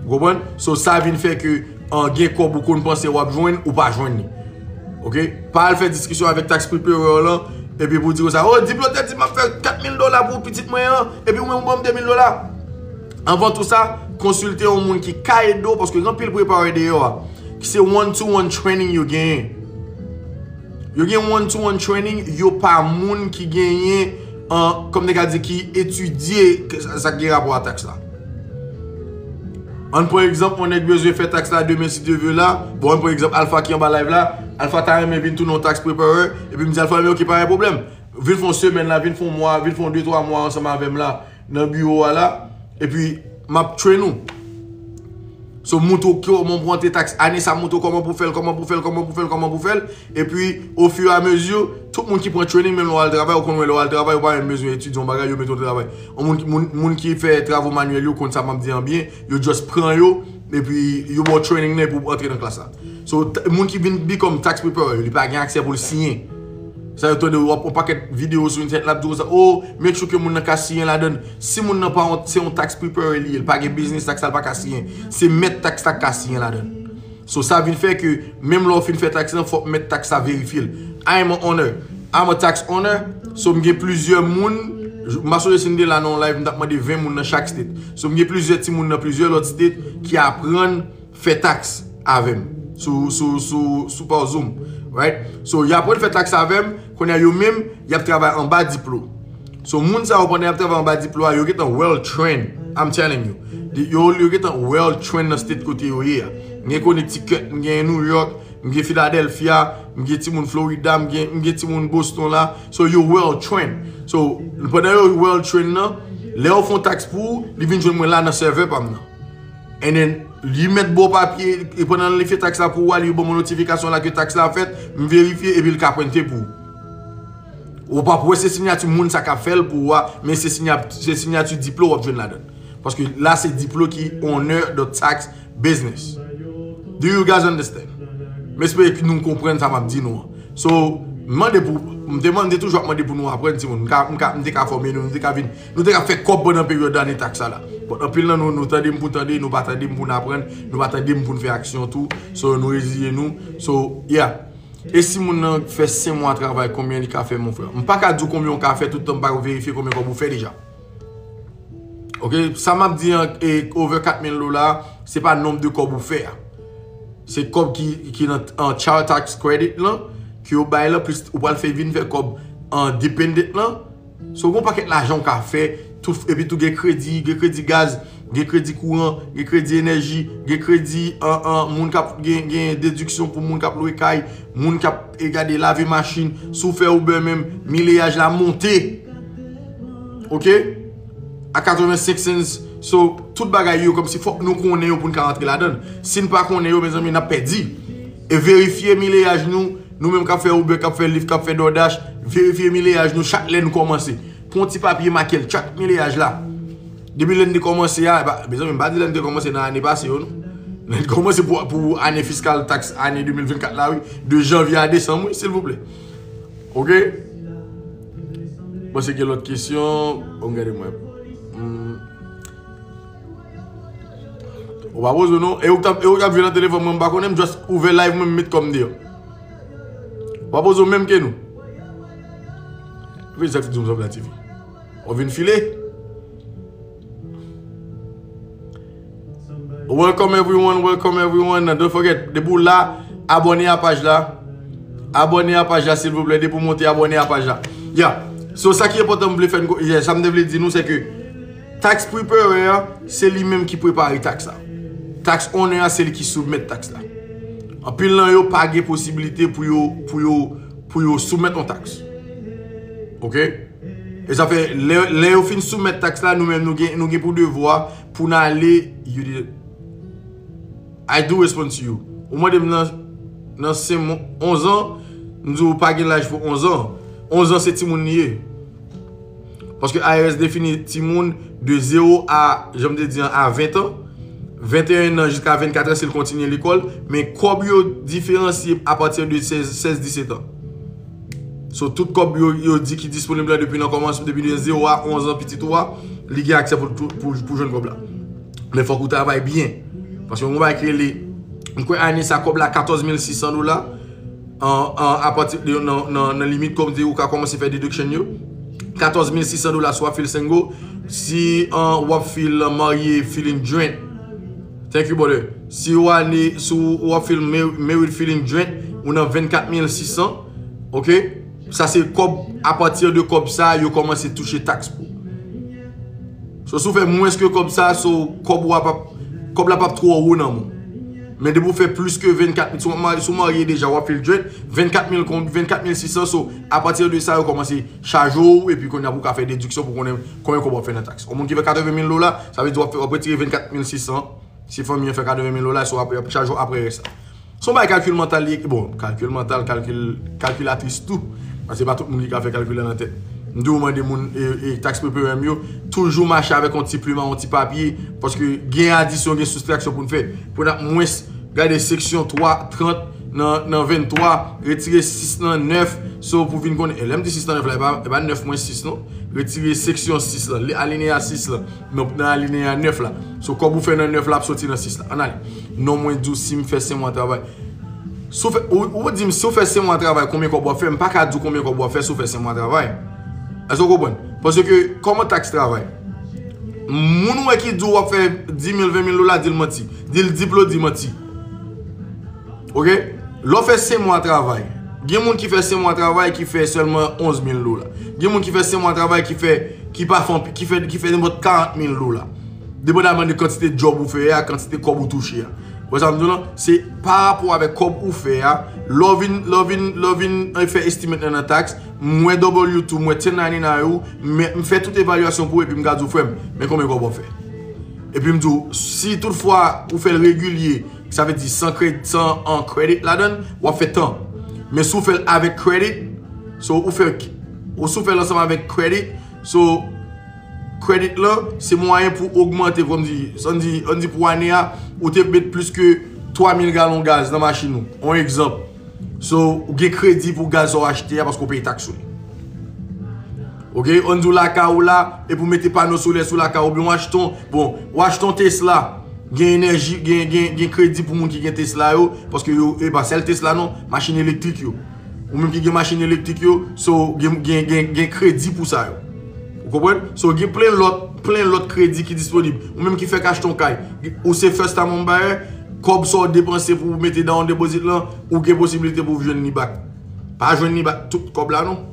Ou konprann? So, sa vin fè ke, an, gen kòb ou konn panse w ap jwenn, ou pa jwenn li. Ok? Pa al fè diskisyon avèk tax preparer lan, epi pou di konsa, oh, Diplo te di m ap fè kat mil dola pou pitit mwen an, epi ou menm ou ban m de mil dola. Anvan tou sa, konsilte yon moun ki ka ede w, paske gen anpil preparer deyò a, ki se one to one training yo genyen. Yo gen one to one training, yo pa moun ki genyen, an, kòm nèg a di, ki etidye sa, sa k gen rapò a taks la. Ann pran egzanp, yon nèg bezwen fè taks la demen si Dye vle la. Bon, ann pran egzanp Alpha ki anba live la. Alpha ta renmen vin tounen yon tax preparer. Epi m di Alpha, men ok, pa gen pwoblèm. Vin fè yon semèn la, vin fè yon mwa, vin fè yon de twa mwa ansanm avè m la, nan biwo a la. Epi, m ap train ou. So, montre w kòman pou antre taks ane sa, montre w kòman pou fè l, kòman pou fè l, kòman pou fè l, kòman pou fè l. Epi, ofiramezi, tout moun ki pran training, menm lè w al travay, ou konn wè lè w al travay, ou pa menm bezwen etidye yon bagay, yo mete w travay. Yon moun, moun, moun ki fè travo manyèl, yo konn sa m ap di an byen, yo just pran yo, epi yo ba w training nan epi w antre nan klas la. So, t- moun ki vin become tax preparer, li pa gen aksè pou l siyen. Sa yo tande w ap yon pakèt videyo sou entènèt la ap di w sa, oh, make sure ke moun nan ka siyen ladan l. Si moun nan pa yon, se yon tax preparer li ye, li pa gen biznis taks la, li pa ka siyen. Se mèt taks la k ka siyen ladan l. So, sa vin fè ke menm lè w fin fè taks lan, fòk mèt taks la verifye l. I am a owner. I'm a tax owner. So, m gen plizyè moun, m pa sonje si n te la nan yon live, m t ap mande ven moun nan chak state. So, m gen plizyè timoun nan plizyè lòt state ki aprann fè taks avè m sou, sou, sou, sou pa Zoom, right? So, y aprann fè taks avè m, kounye a yo menm, y ap travay anba Diplo. So, moun sa yo, pandan y ap travay anba Diplo a, yo gentan well trained, I'm telling you. Yo, yo gentan well trained nan state kote yo ye a. M gen Connecticut, m gen New York, m gen Philadelphia, m gen timoun Florida, m gen, m gen timoun Boston la. So, yo well trained. So, pandan yo well trained nan, lè yo fè yon taks pou ou, li vin jwenn mwen la nan sèvè pa m nan. And then, li mèt ba w papye, e pandan li fè taks la pou ou a, li ban mwen notifikasyon la ke taks la fèt, m verifye, epi l ka prente pou ou. Ou p ap wè se siyati moun sa k ap fè l pou ou a, men se sinya- se siyati Diplo w ap jwenn ladan l. Paske la se Diplo ki owner the tax business. Do you guys understand? M espere ke nou konprann sa m ap di nou an. So, M mande pou, m te mande toujou ap mande pou nou aprann, timoun. M ka, m ka, m te ka fòme nou, nou te ka vin, nou te ka fè kòb pandan peryòd ane taks sa la. Bon, anpil nan nou, nou tande m pou tande, nou pa tande m pou n aprann, nou pa tande m pou n fè aksyon tou. So, nou reziye nou. So, yeah. E si moun nan fè senk mwa travay, konbyen li ka fè, mon frè? M pa ka di w konbyen w ka fè, toutan m pa verifye konbyen kòb ou fè deja. Ok, sa m ap di an, e, over kat mil dola, se pa nonb de kòb ou fè a. Se kòb ki, ki nan, an, child tax credit lan, ke yo bay lan, plis ou pral fè vin fè kòb an dependent lan. So, gen yon pakèt lajan w ka fè, tout, epi tou gen kredi, gen kredi gaz, gen kredi kouran, gen kredi enèji, gen kredi, an, an, moun k ap gen, gen dediksyon pou moun k ap lwe kay, moun k ap, e, gade, lave machin, si w fè Uber menm, mileyaj la monte. Ok? A katrevensenk cents. So, tout bagay yo, kòmsi fòk nou konnen yo pou n ka rantre ladan l. Si n pa konnen yo, mezanmi, n ap pèdi. E verifye mileyaj nou, nou menm k ap fè Uber, k ap fè Lyft, k ap fè DoorDash, verifye mileyaj nou chak lè nou kòmanse. Pran yon ti papye make l, chak mileyaj la. Depi lè n te kòmanse a, e pa, mezanmi, m pa di lè n te kòmanse nan ane pase yo, non. Lè n kòmanse pou, pou ane fiskal taks ane de mil vennkat la, wi. De janvye a desanm, wi, silvouplè. Ok? Bon, se gen lòt kesyon. Bon, gade mwen. Hmm. Ou pa poze w non. E ou k t ap, e ou k ap jwe nan telefòn mwen, m pa konnen, m just ouvè live mwen, m met kò m deyò. Ou pa poze w menm ke nou. Vin sa ti di m sanble a T V. Ou vin file? Welcome everyone, welcome everyone. Don't forget, depi w la, abòne a paj la. Abòne a paj la, silvouplè. Depi w monte, abòne a paj la. Yeah. So, sa ki enpòtan m vle fè n ko-, yeah, sa m te vle di nou, se ke tax preparer a, se li menm ki prepare taks la. Tax owner a, se li ki soumèt taks la. Anpil nan yo pa gen posibilite pou yo, pou yo, pou yo soumèt yon taks. Ok? E sa fè, lè, lè yo fin soumèt taks la, nou menm nou gen, nou gen pou devwa pou n ale, you did it. I do respond to you. Ou mande m nan, nan senk mwa, onz an, m di w pa gen laj pou onz an. Onz an se timoun li ye. Paske I R S defini timoun de zewo a, jan m te di an, a ven an. Venteyen an jiska vennkat an si l kontinye lekòl. Men kòb yo diferansye apati de sèz, sèz, disèt an. So, tout kòb yo, yo di ki disponib la depi nan kòmansman, depi de zewo a onz an pitit ou a, li gen aksè pou, pou, pou, pou jwenn kòb la. Men fòk ou travay byen. Paske yon bagay ki rele, m kwè ane sa kòb la katòz mil sis san dola, an, an, apati de, nan, nan, nan limit kòm ou ka kòmanse fè deduction yo. Katòz mil sis san dola si w ap feel single. Si, an, w ap feel, an, marye, feeling joint. Thank you, brother. Si w ane, si w ap feel mar-, married feeling joint, ou nan vennkat mil sis san, ok? Sa se kòb, apati de kòb sa, yo kòmanse touche taks pou. So, si w fè mwens ke kòb sa, so, kòb ou a p ap, kòb la p ap twò wo nan men w. Men depi w fè plis ke vennkat mil, si w ma-, si w marye deja, w ap feel joint, vennkat mil kon-, vennkat mil sis san, so, apati de sa, yo kòmanse chaje w, epi kounye a pou w ka fè dediksyon pou konnen konbyen kòb w ap fè nan taks. Yon moun ki fè katreven mil dola, sa vle di w ap fè, w ap retire vennkat mil sis san, si fanmi an fè katreven mil dola, so, ap, ap chaje w apre rès la. Se yon bagay kalkil mantal li ye, bon, kalkil mantal, kalkil, kalkilatris tou. Paske pa tout moun ki ka fè kalkil la nan tèt. M toujou mande moun, e, e, tax preparer m yo, toujou mache avèk yon ti plim, yon ti papye, paske gen adisyon, gen soustraksyon pou n fè. Pou n ap mwens gade seksyon twa, trant nan, nan venntwa, retire sis nan nèf, so pou vin konnen, e lè m di sis nan nèf la, e pa, e pa nèf mwens sis non. Retire seksyon sis la, li-, alineya sis la. Nan, nan alineya nèf la. So, kòb ou fè nan nèf la ap soti nan sis la. Ann ale. Non, mwen di w si m fè senk mwa travay. Si w fè, ou, ou di m si w fè senk mwa travay, konbyen kòb w ap fè? M pa ka di w konbyen kòb w ap fè si w fè senk mwa travay. Èske w konprann? Paske, kòman taks travay? Moun ou wè ki di w w ap fè dis mil, ven mil dola, di l manti. Di l diplodi manti. Ok? Lè w fè senk mwa travay, gen moun ki fè senk mwa travay ki fè sèlman onz mil dola. Gen moun ki fè senk mwa travay ki fè, ki pa fè anpi-, ki fè, ki fè nenpòt karant mil dola. Depandaman de kantite djòb ou fè a, kantite kòb ou touche a. Ou wè sa m di w lan? Se pa rapò avèk kòb ou fè a. Lè w vin, lè w vin, lè w vin, eh, fè estimate nan, nan taks, m wè W two, m wè ten ninety-nine ou, men m fè tout evalyasyon pou ou epi m ka di w, frè m, men konbyen kòb w ap fè. Epi m di w, si toutfwa ou fè l regilye, sa vle di san krè-, san an credit ladan l, w ap fè tan. Men si w fè l avèk credit, so ou fè, ou si w fè l ansanm avèk credit, so credit lan, se mwayen pou ogmante, kòm di, sa n di, ann di pou ane a, ou te met plis ke twa mil galon gaz nan machin ou. On egzanp. So, ou gen kredi pou gaz sa w achte a paske w peye taks sou li. Ok, ann di w lakay ou la, epi w mete pano solè sou lakay ou, oubyen w achte yon, bon, w achte yon Tesla, gen enèji, gen, gen, gen kredi pou moun ki gen Tesla yo, paske yo, e pa sèl Tesla non, machin elektrik yo. Ou menm ki gen machin elektrik yo, so, gen, gen, gen, gen kredi pou sa yo. Ou konprann? So, gen plen lòt, plen lòt kredi ki disponib. Ou menm ki fèk achte yon kay, ou se first time home buyer, kòb sa w depanse pou w mete down deposit lan, ou gen posibilite pou w jwenn li back. Pa jwenn li back tout kòb la non.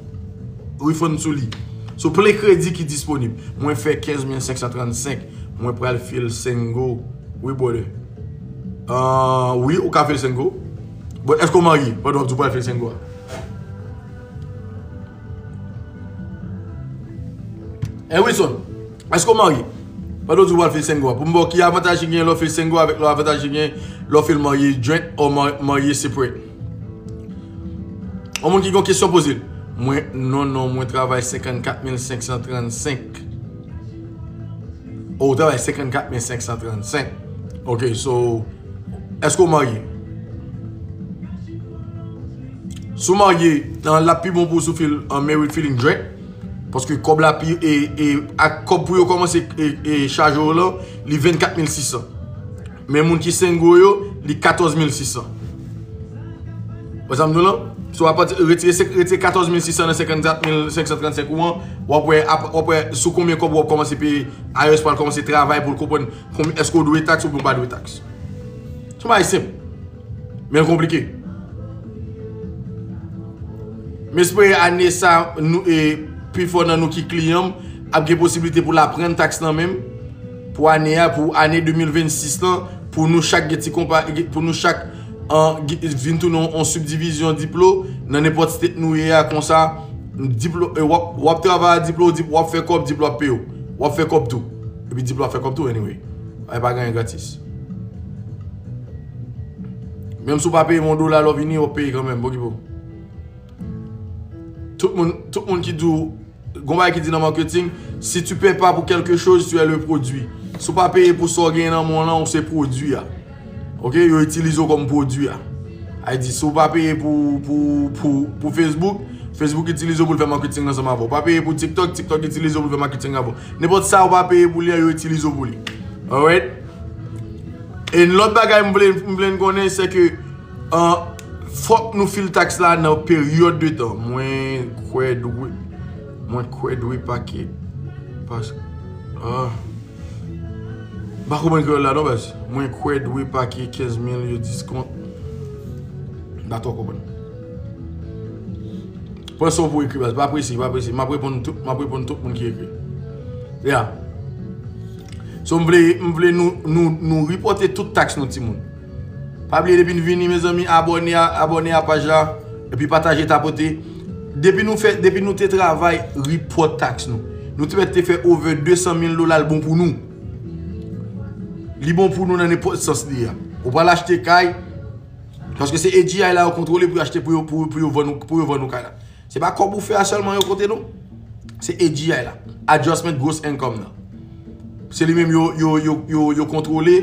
Refund sou li. So, plen kredi ki disponib. Mwen fè kenz mil senk san trannsenk. Mwen pral fil single. Wi, brother. Ah, wi, ou ka fil single. But èske w marye pandan w ap di w pral fil single a? Eh, Wilson, èske w marye? Pandan w di w pral fil single a. Pou m ba w ki avantaj ki gen lè w fil single avèk lè avantaj ki gen lè w fil marye joint ou ma- marye separate. Yon moun ki gen yon kesyon poze l. Mwen, non, non, mwen travay senkannkat mil senk san trannsenk. Oh, ou travay senkannkat mil senk san trannsenk. Ok, so, èske w marye? Si w marye, nan, l ap pi bon pou w si w fil an married filing joint. Paske kòb la pi, e, e, ak kòb pou yo kòmanse, e, e, chaje w lan, li vennkat mil sis san. Men moun ki single yo, li katòz mil sis san. Wè sa m di w lan? So, apati, retire, retire katòz mil sis san nan senkannkat mil senk san trannsenk ou an, w ap wè, ap- w ap wè sou konbyen kòb w ap kòmanse peye, I R S pral kòmanse travay pou l konprann konbyen, èske w dwe taks oubyen w pa dwe taks. Se yon bagay senp. Men l konplike. M espere ane sa, nou, e, pifò nan nou ki kliyan m ap gen posiblite pou l aprann taks lan menm. Pou ane a, pou ane de mil vennsis lan, pou nou chak gen ti konpa, pou nou chak, an, gen- vin tounen yon sibdivizyon Diplo, nan nenpòt state nou ye a konsa, Diplo, e, w ap, w ap travay a Diplo, Dip- w ap fè kòb, Diplo ap peye w. W ap fè kòb tou. Epi Diplo ap fè kòb tou, anyway. Ay pa gen anyen gratis. Menm si w pa peye m yon dola lè w vini, w ap peye kanmenm, bon ki pou. Tout moun, tout moun ki di w, gon bagay ki di nan marketing, si tu paies pas pour quelque chose, tu es le produit. Si w pa peye pou sa w genyen nan men w lan, ou se pwodui a. Ok, yo itilize w kòm pwodui a. Ay di, si w pa peye pou, pou, pou, pou Facebook, Facebook itilize w pou l fè marketing ansanm avè w. Ou pa peye pou TikTok, TikTok itilize w pou l fè marketing avè w. Nenpòt sa ou pa peye pou li an, yo itilize w pou li. Alright? E lòt bagay m vle, m vle n konnen, se ke, an, fòk nou fil taks la nan peryòd de tan. Mwen kwè dwe, mwen kwè dwe pake. Pas, ah. M pa konprann kreyòl la non, baz. Mwen kwè dwe pake kenz mil yo diskont. M pa twò konprann. Pran sa w pou ekri, baz. Pa prese, pa prese. M ap reponn tout, m ap reponn tout moun ki ekri. Yeah. So, m vle, m vle nou, nou, nou repòte tout taks nou, timoun. Pa bliye, depi n vini, mezanmi, abòne a, abòne a paj la, epi pataje, tapote. Depi nou fè, depi nou te travay repòt taks nou, nou te mèt te fè over de san mil dola, l bon pou nou. Li bon pou nou nan nenpòt sans li ye a. Ou pral achte kay, paske se A G I la yo kontwole pou yo achte, pou yo, pou, pou yo vann ou, pou yo vann ou kay la. Se pa kòb ou fè a sèlman yo konte non. Se A G I la. Adjustment Gross Income nan. Se li menm yo, yo, yo, yo, yo kontwole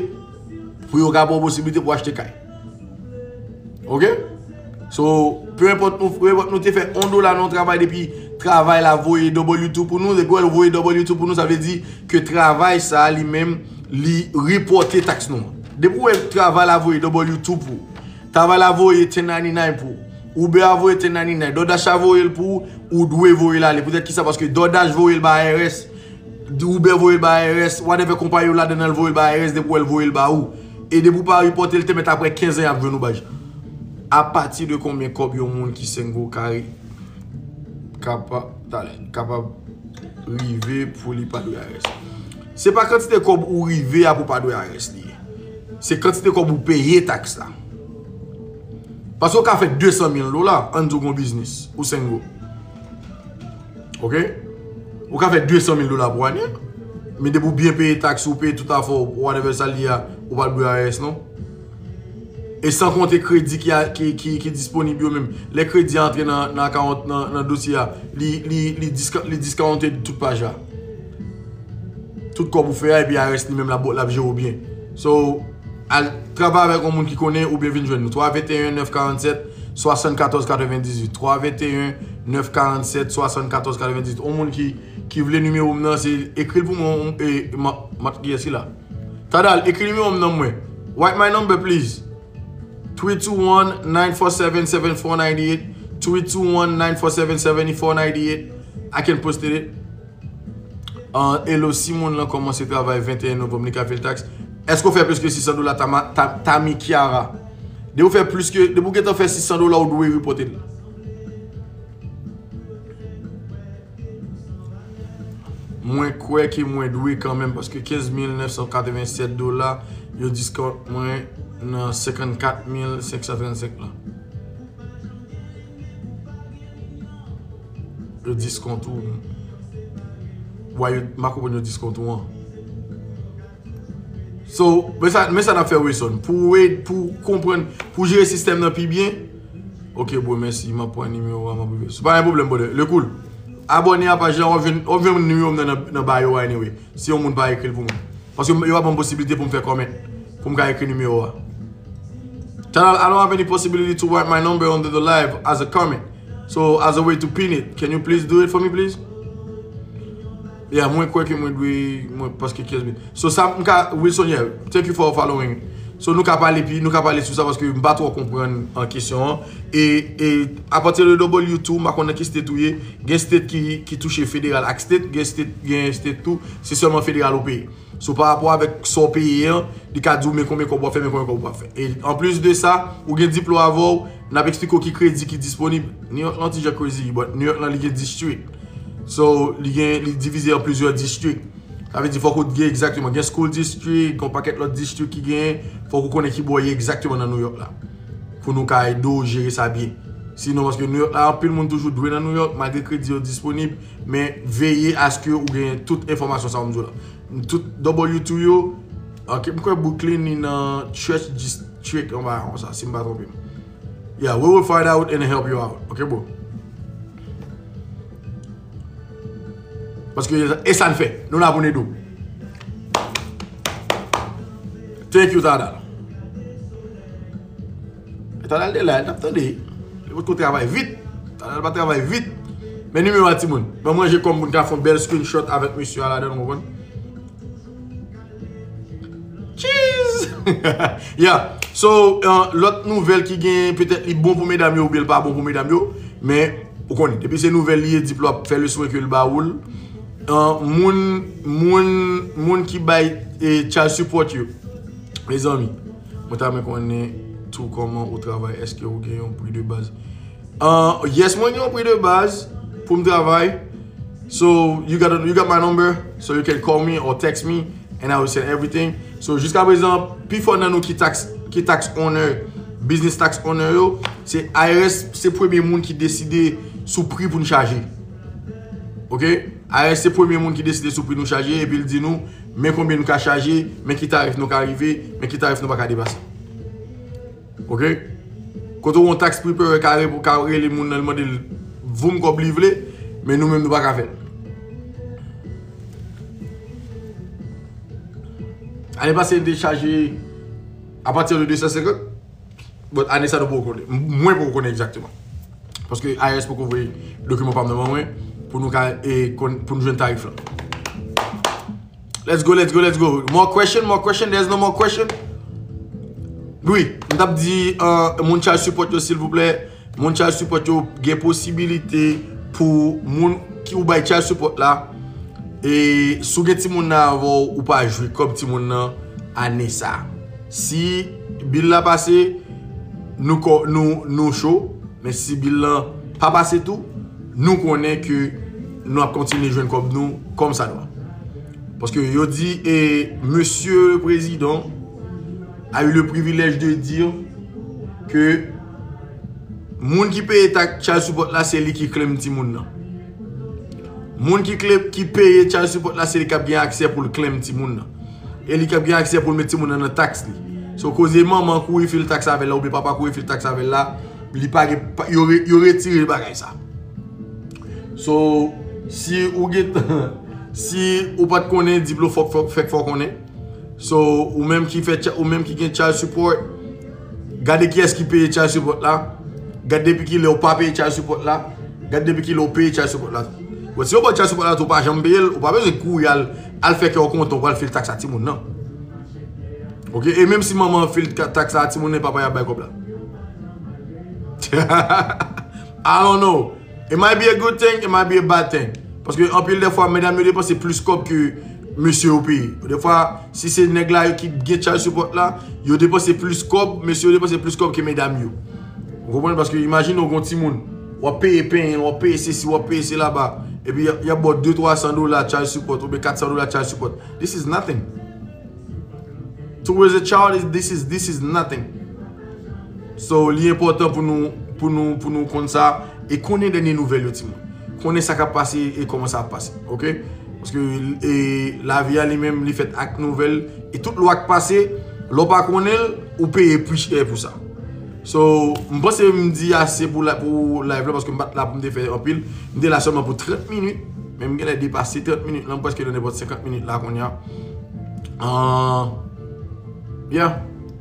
pou yo ka ba w posiblite pou achte kay. Ok? So, pe enpòt nou, pe enpòt nou te fè yon dola nan yon travay depi travay la voye W two pou nou, depi w voye W two pou nou, sa vle di ke travay sa a li menm, li repòte taks nou an. Depi w wè travay la voye W two pou ou, travay la voye ten ninety-nine pou ou, Uber a voye ten ninety-nine, DoorDash a voye l pou ou, ou dwe voye l ale. Poutèt kisa? Paske DoorDash voye l ba I R S, Uber voye l ba I R S, whatever konpayi yo ladan an, l voye l ba I R S, depi w wè l voye l ba ou. E depi w pa repòte l, te mèt apre kenz an y ap jwenn ou baz. Apati de konbyen kòb yon moun ki single ka re- kapab, talè, kapab rive pou li pa dwe I R S? Se pa kantite kòb ou rive a pou pa dwe I R S li ye. Se kantite kòb ou peye taks la. Paske w ka fè de san mil dola, ann di w gon biznis, ou single. Ok? Ou ka fè de san mil dola pou ane, men depi w byen peye taks, ou peye tout afè w, whatever sa l ye a, ou pa dwe I R S non. E san konte kredi ki, a- ki, ki, ki disponib yo menm. Lè kredi a antre nan, nan akawont, nan, nan dosye a, li, li, li, diska, li diskawonte tout paj la. Tout kòb ou fè a, epi I R S li menm l ap, l ap jere w byen. So, al travay avèk yon moun ki konnen oubyen vin jwenn nou. Twa venteyen nèf karannsèt, swasannkatòz katrevendizuit, twa venteyen nèf karannsèt swasannkatòz katrevendizuit. On moun ki, ki vle nimewo m nan, se ekri l pou mwen, e, ma, ma, kiyès ki la? Tadal, ekri nimewo m nan mwen. Write my number, please. Three two one, nine four seven, seven four nine eight. Three two one, nine four seven, seven four nine eight. I can post it. Uh, hello, si moun lan kòmanse travay venteyen novanm, li ka fè l taks. Èske w fè plis ke sis san dola, Tama-, Ta-, Tami Kiara? Depi w fè plis ke, depi w gentan fè sis san dola, ou dwe repòte l. Mwen kwè ke mwen dwe kanmenm, paske kenz mil nèf san katrevennsèt dola, yo diskont mwen nan senkannkat mil senk san trannsenk lan. Yo diskont ou. Wa, yo, m pa konprann yo diskont ou an. So, men sa, men sa n ap fè, Wilson. Pou w ed, pou w konprann, pou w jere sistèm nan pi byen. Ok, bro, mèsi. M ap pran nimewo a, m ap rive. Se pa yon pwoblèm, brother. Le cool. Abòne a paj la, w ap jwenn, w ap jwenn nimewo m nan, nan, nan bio a, anyway. Si yon moun pa ekri l pou mwen. Paske yo pa ban m posibilite pou m fè comment, pou m ka ekri nimewo a. Channel, I don't have any possibility to write my number under the live as a comment. So, as a way to pin it, can you please do it for me, please? Yeah, mwen kwè ke mwen dwe, mwen, paske kenz mil. So, sa, m ka, Wilson, yeah, thank you for following. So, nou ka pale, pi, nou ka pale sou sa, paske m pa twò konprann an kesyon an. E, e, apati de W two, m pa konn nan ki state ou ye, gen state ki, ki touche federal ak state, gen state, gen state tou, se sèlman federal ou peye. So, pa rapò avèk sa w peye an, li ka di w men konbyen kòb w ap fè, men konbyen kòb w ap fè. E anplis de sa, ou gen diplòm avè w, n ap eksplike w ki kredi ki disponib. New York lan ti jan crazy, but New York lan li gen district. So, li gen, li divize an plizyè district. Sa vle di fòk ou gen egzakteman, gen school district, gen yon pakèt lòt district ki genyen, fòk ou konnen ki bò w ye egzakteman nan New York la. Pou nou ka ede w jere sa byen. Sinon, paske New York la, anpil moun toujou dwe nan New York, malgre kredi yo disponib, men veye aske ou gen tout enfòmasyon sa w m di w la. Tout W two yo, ok, m kwè Brooklyn ni nan Church District, yon bagay konsa, si m pa twonpe m. Yeah, we will find out and help you out. Ok, bro. Paske e sa n fè. Nou la pou n ede w. Thank you, Tadal. Tadal de la, l t ap tande. Li potko travay vit. Tadal pa travay vit. Men nimewo a, timoun. Ban mwen je kòm pou n ka fè yon bèl screenshot avèk mesye a ladan, w konprann? Cheese! Yeah. So, uh, lòt nouvèl ki gen, petèt li bon pou medam yo oubyen l pa bon pou medam yo, men ou konnen, depi se nouvèl li ye, di pou l ap fè le souhait ke l ba ou l. Uh, moun, moun, moun ki bay, eh, child support yo. Mezanmi, mwen ta renmen konnen tou kòman ou travay, èske ou gen yon pri de baz? Uh, yes, mwen gen yon pri de baz pou m travay. So, you got a, you got my number, so you can call me or text me, and I will send everything. So, jiska prezan, pifò nan nou ki tax, ki tax owner, business tax owner yo, se I R S, se premye moun ki deside sou pri pou n chaje. Ok? I R S se premye moun ki deside sou pri nou chaje, epi l di nou, men konbyen nou ka chaje, men ki tarif nou ka rive, men ki tarif nou pa ka depase. Ok? Kote w yon tax preparer ka re-, ka rele moun nan, li mande l voum kòb li vle, men nou menm nou pa ka fè l. Ane pase, n te chaje apati de de san senkant, but ane sa nou poko konnen. M-, mwen poko konnen egzakteman. Paske I R S poko voye dokiman pa m nan men mwen pou nou ka, e, konn, pou nou jwenn tarif lan. Let's go, let's go, let's go. More question, more question, there's no more question. Wi, m t ap di, uh, moun child support yo, silvouplè, moun child support yo gen posibilite pou moun ki ou bay child support la, e si w gen timoun nan avè w, ou pa jwi kòb timoun nan ane sa. Si bil la pase, nou kò-, nou, nou cho. Men si bil lan pa pase tou, nou konnen ke nou ap kontinye jwenn kòb nou kòmsadwa. Paske yo di, e, Monsieur le Président a eu le privilège de dire que moun ki peye tax child support la, se li ki claim timoun nan. Moun ki claim, ki peye child support la, se li k ap gen aksè pou l claim timoun nan. E li k ap gen aksè pou l met timoun nan nan tax li. So, koze manman kouri fil tax avè l la, oubyen papa kouri fil tax avè l la, li pa gen, pa, yo re-, yo retire bagay sa. So, si ou gen, si ou pa t konnen, Diplo fòk, fòk, fèk fè w konnen. So, ou menm ki fè, ou menm ki gen child support, gade kiyès ki peye child support la. Gad depi ki lè ou pa peye child support la. Gad depi ki lè ou peye child support la. Bon, si yo ba w child support la tou, ou pa janm peye l, ou pa bezwen kouri al, al fè kè w kontan, ou pral fil taks a timoun nan. Ok, e menm si manman an fil ka- taks la a timoun nan, papa y ap bay kòb la. I don't know. It might be a good thing, it might be a bad thing. Paske anpil de fwa, medam yo depanse plis kòb ke mesye yo peye. De fwa, si se nèg la ki gen child support la, yo depanse plis kòb, mesye yo depanse plis kòb ke medam yo. Ou konprann? Paske imajine w gen yon timoun, w ap peye penyen, w ap peye sesi, w ap peye sela ba, epi y ap ba w de twa san dola child support oubyen kat san dola child support. This is nothing. To raise a child is this is this is nothing. So li enpòtan pou nou pou nou pou nou konn sa e konnen dènye nouvèl yo timoun. Konnen sa k ap pase e kòman sa ap pase. Ok? Paske e, lavi a li menm li fèt ak nouvèl e tout lwa k pase, lè w pa konnen l, ou peye pi chè pou sa. So, m panse m di ase pou la, pou live la paske m pa t la pou m te fè anpil. M te la sèlman pou trant minit, men m genlè depase trant minit lan, m prèske nan nenpòt senkant minit la kounye a. Ah, yeah.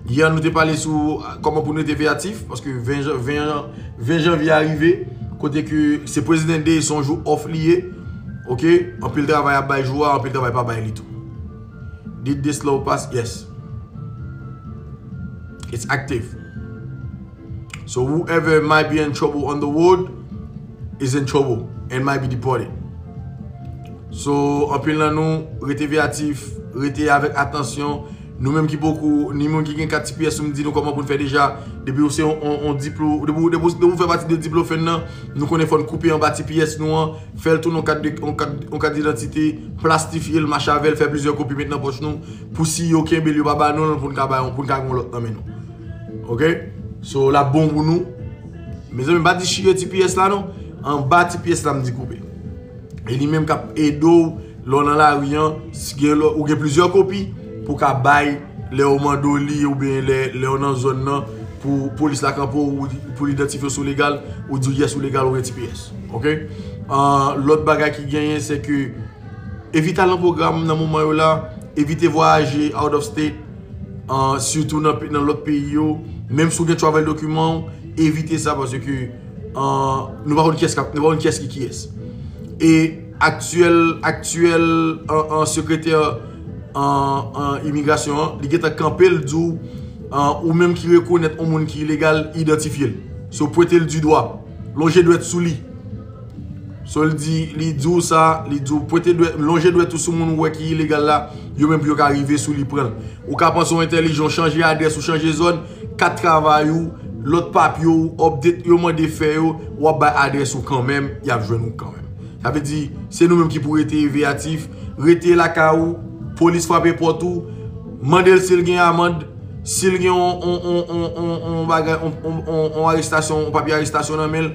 Yè nou te pale sou ah, kòman pou nou rete veyatif, paske ven jan- ven jan- ven janvye a rive, kote ke se President Day, se yon jou off li ye. Ok, anpil travay ap bay jou a, anpil travay pa bay li tou. Did this law pass? Yes. It's active. So whoever might be in trouble on the road is in trouble and might be deported. So anpil nan nou rete veyatif, rete avèk atansyon. Nou menm ki poko, ni moun ki gen kat T P S, nou di nou kòman pou n fè deja. Depi ou se yon, yon, yon diplo, depi, depi, depi ou fè pati de diplo fèn nan, nou konnen fò n koupe anba T P S nou an, fè l tounen yon kat de, yon kat, yon kat didantite, plastifye l, mache avè l, fè plizyè kopi, met nan pòch nou, pou si yo kenbe l, yo pa ba nou l, pou n ka bay, pou n ka gen yon lòt nan men nou. Ok? So, l ap bon pou nou. Mezanmi, m pa di chire T P S la non. Anba T P S la, m di koupe. E li menm k ap ede w lè w nan lari an, si gen lè, ou gen plizyè kopi pou w ka bay lè yo mande w li oubyen lè, lè w nan zòn nan pou polis la kanpe w, ou di- pou l idantifye w si w legal, ou di w yes ou legal, ou gen T P S. Ok? Ah, lòt bagay ki genyen, se ke evite al nan pwogram nan moman yo la, evite vwayaje out of state, ah, sitou nan, pe- nan lòt peyi yo. Menm si w gen travel dokiman w, evite sa paske ah, nou pa konn kiyès k ap- nou pa konn kiyès ki kiyès. E aktyèl, aktyèl an, an sekretè an, an imigrasyon an, li gentan kanpe l di w, an, ou menm ki rekonèt yon moun ki ilegal, idantifye l. So, pwente l di dwa. Lonje dwèt sou li. So, l di, li di w sa, li di w pwente dwèt, lonje dwèt ou sou moun ou wè ki ilegal la, yo menm pou yo ka rive sou li pran l. Ou ka panse w entèlijan, w chanje adrès, ou chanje zòn, kat travay ou, lòt papye w, update yo mande fè yo, w ap bay adrès ou kanmenm, y ap jwenn ou kanmenm. Sa vle di, se nou menm ki pou rete veyatif, rete lakay ou, polis frape pòt ou, mande l si l gen amann, si l gen on, on, on, on, on, on bagay, on, on, on, on arestasyon, on papye arestasyon nan men l,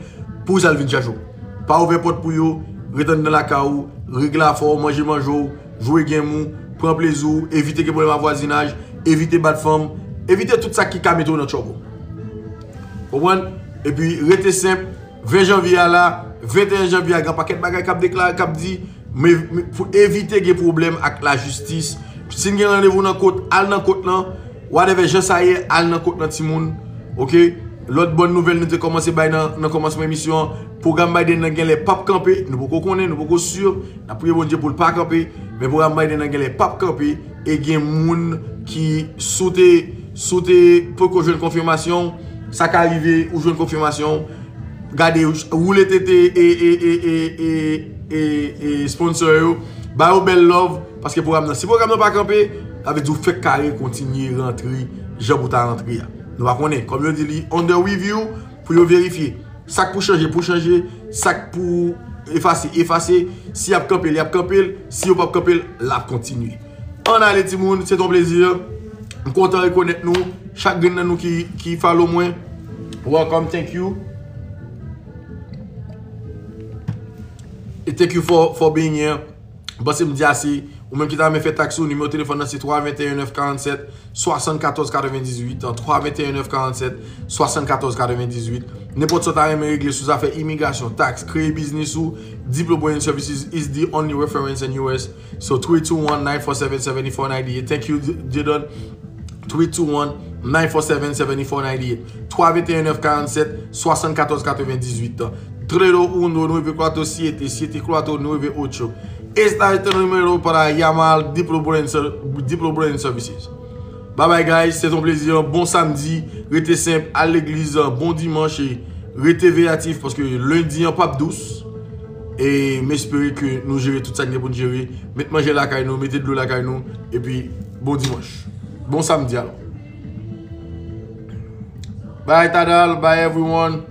pou sa l vin chache w. Pa ouvè pòt pou yo, ret anndan lakay ou, regle afè w, manje manje w, jwe game ou, pran plezi w, evite gen pwoblèm ak vwazinaj, evite bat fanm, evite tout sa ki ka mete w nan trouble. Konprann? Epi rete senp, ven janvye a la, venteyen janvye a, gen pakèt bagay k ap deklare, k ap di, men, men pou evite gen pwoblèm ak lajistis, si n gen randevou nan kot, al nan kot lan, whatever jan sa ye, al nan kot lan timoun. Ok? Lòt bòn nouvèl nou te kòmanse bay nan, nan kòmansman emisyon an, pwogram Biden nan genlè p ap kanpe, nou poko konnen, nou poko si, n ap priye Bondye pou l pa kanpe, men pwogram Biden nan genlè p ap kanpe, e gen moun ki si w te, si w te poko jwenn konfimasyon, sa ka rive ou jwenn konfimasyon, gade, woule tete e, e, e, e, e, e, e sponsor yo, ba yo bèl love, paske pwogram nan, si pwogram nan pa kanpe, sa vle di w fèk kare kontinye rantre jan pou ta rantre a. Nou pa konnen, kòm yo di li under review, pou yo verifye. Sa k pou chanje, pou chanje, sa k pou efase, efase, si y ap kanpe l, y ap kanpe l, si yo p ap kanpe l, l ap kontinye. Ann ale timoun, se t on plezi. M kontan rekonèt nou. Chak grenn nan nou ki, ki follow mwen, welcome, thank you. E thank you for, for being here. M panse m di ase. Ou menm ki ta renmen fè taks ou, nimewo telefòn nan se twa venteyen nèf karannsèt swasannkatòz katrevendizuit, twa venteyen nèf karannsèt swasannkatòz katrevendizuit. Nenpòt sa w ta renmen regle sou zafè imigrasyon, taks, kreye biznis ou, Diplo Branding Services is the only reference in U S. So three two one, nine four seven, seven four nine eight. Thank you, Dieudonne. Three two one, nine four seven, seven four nine eight. Twa venteyen nèf karannsèt, swasannkatòz katrevendizuit. Tres uno nueve cuatro siete, siete cuatro nueve ocho. Esta este número para llamar Diplo Brand Ser- Diplo Brand Services. Bye bye guys, se yon plezi. Bon samdi, rete senp, al legliz, bon dimanch e rete veyatif paske lendi an p ap dous. E m espere ke nou jere tout sa k gen pou n jere. Met manje lakay nou, mete dlo lakay nou, epi bon dimanch. Bon samdi alò. Bye Tadal, bye everyone.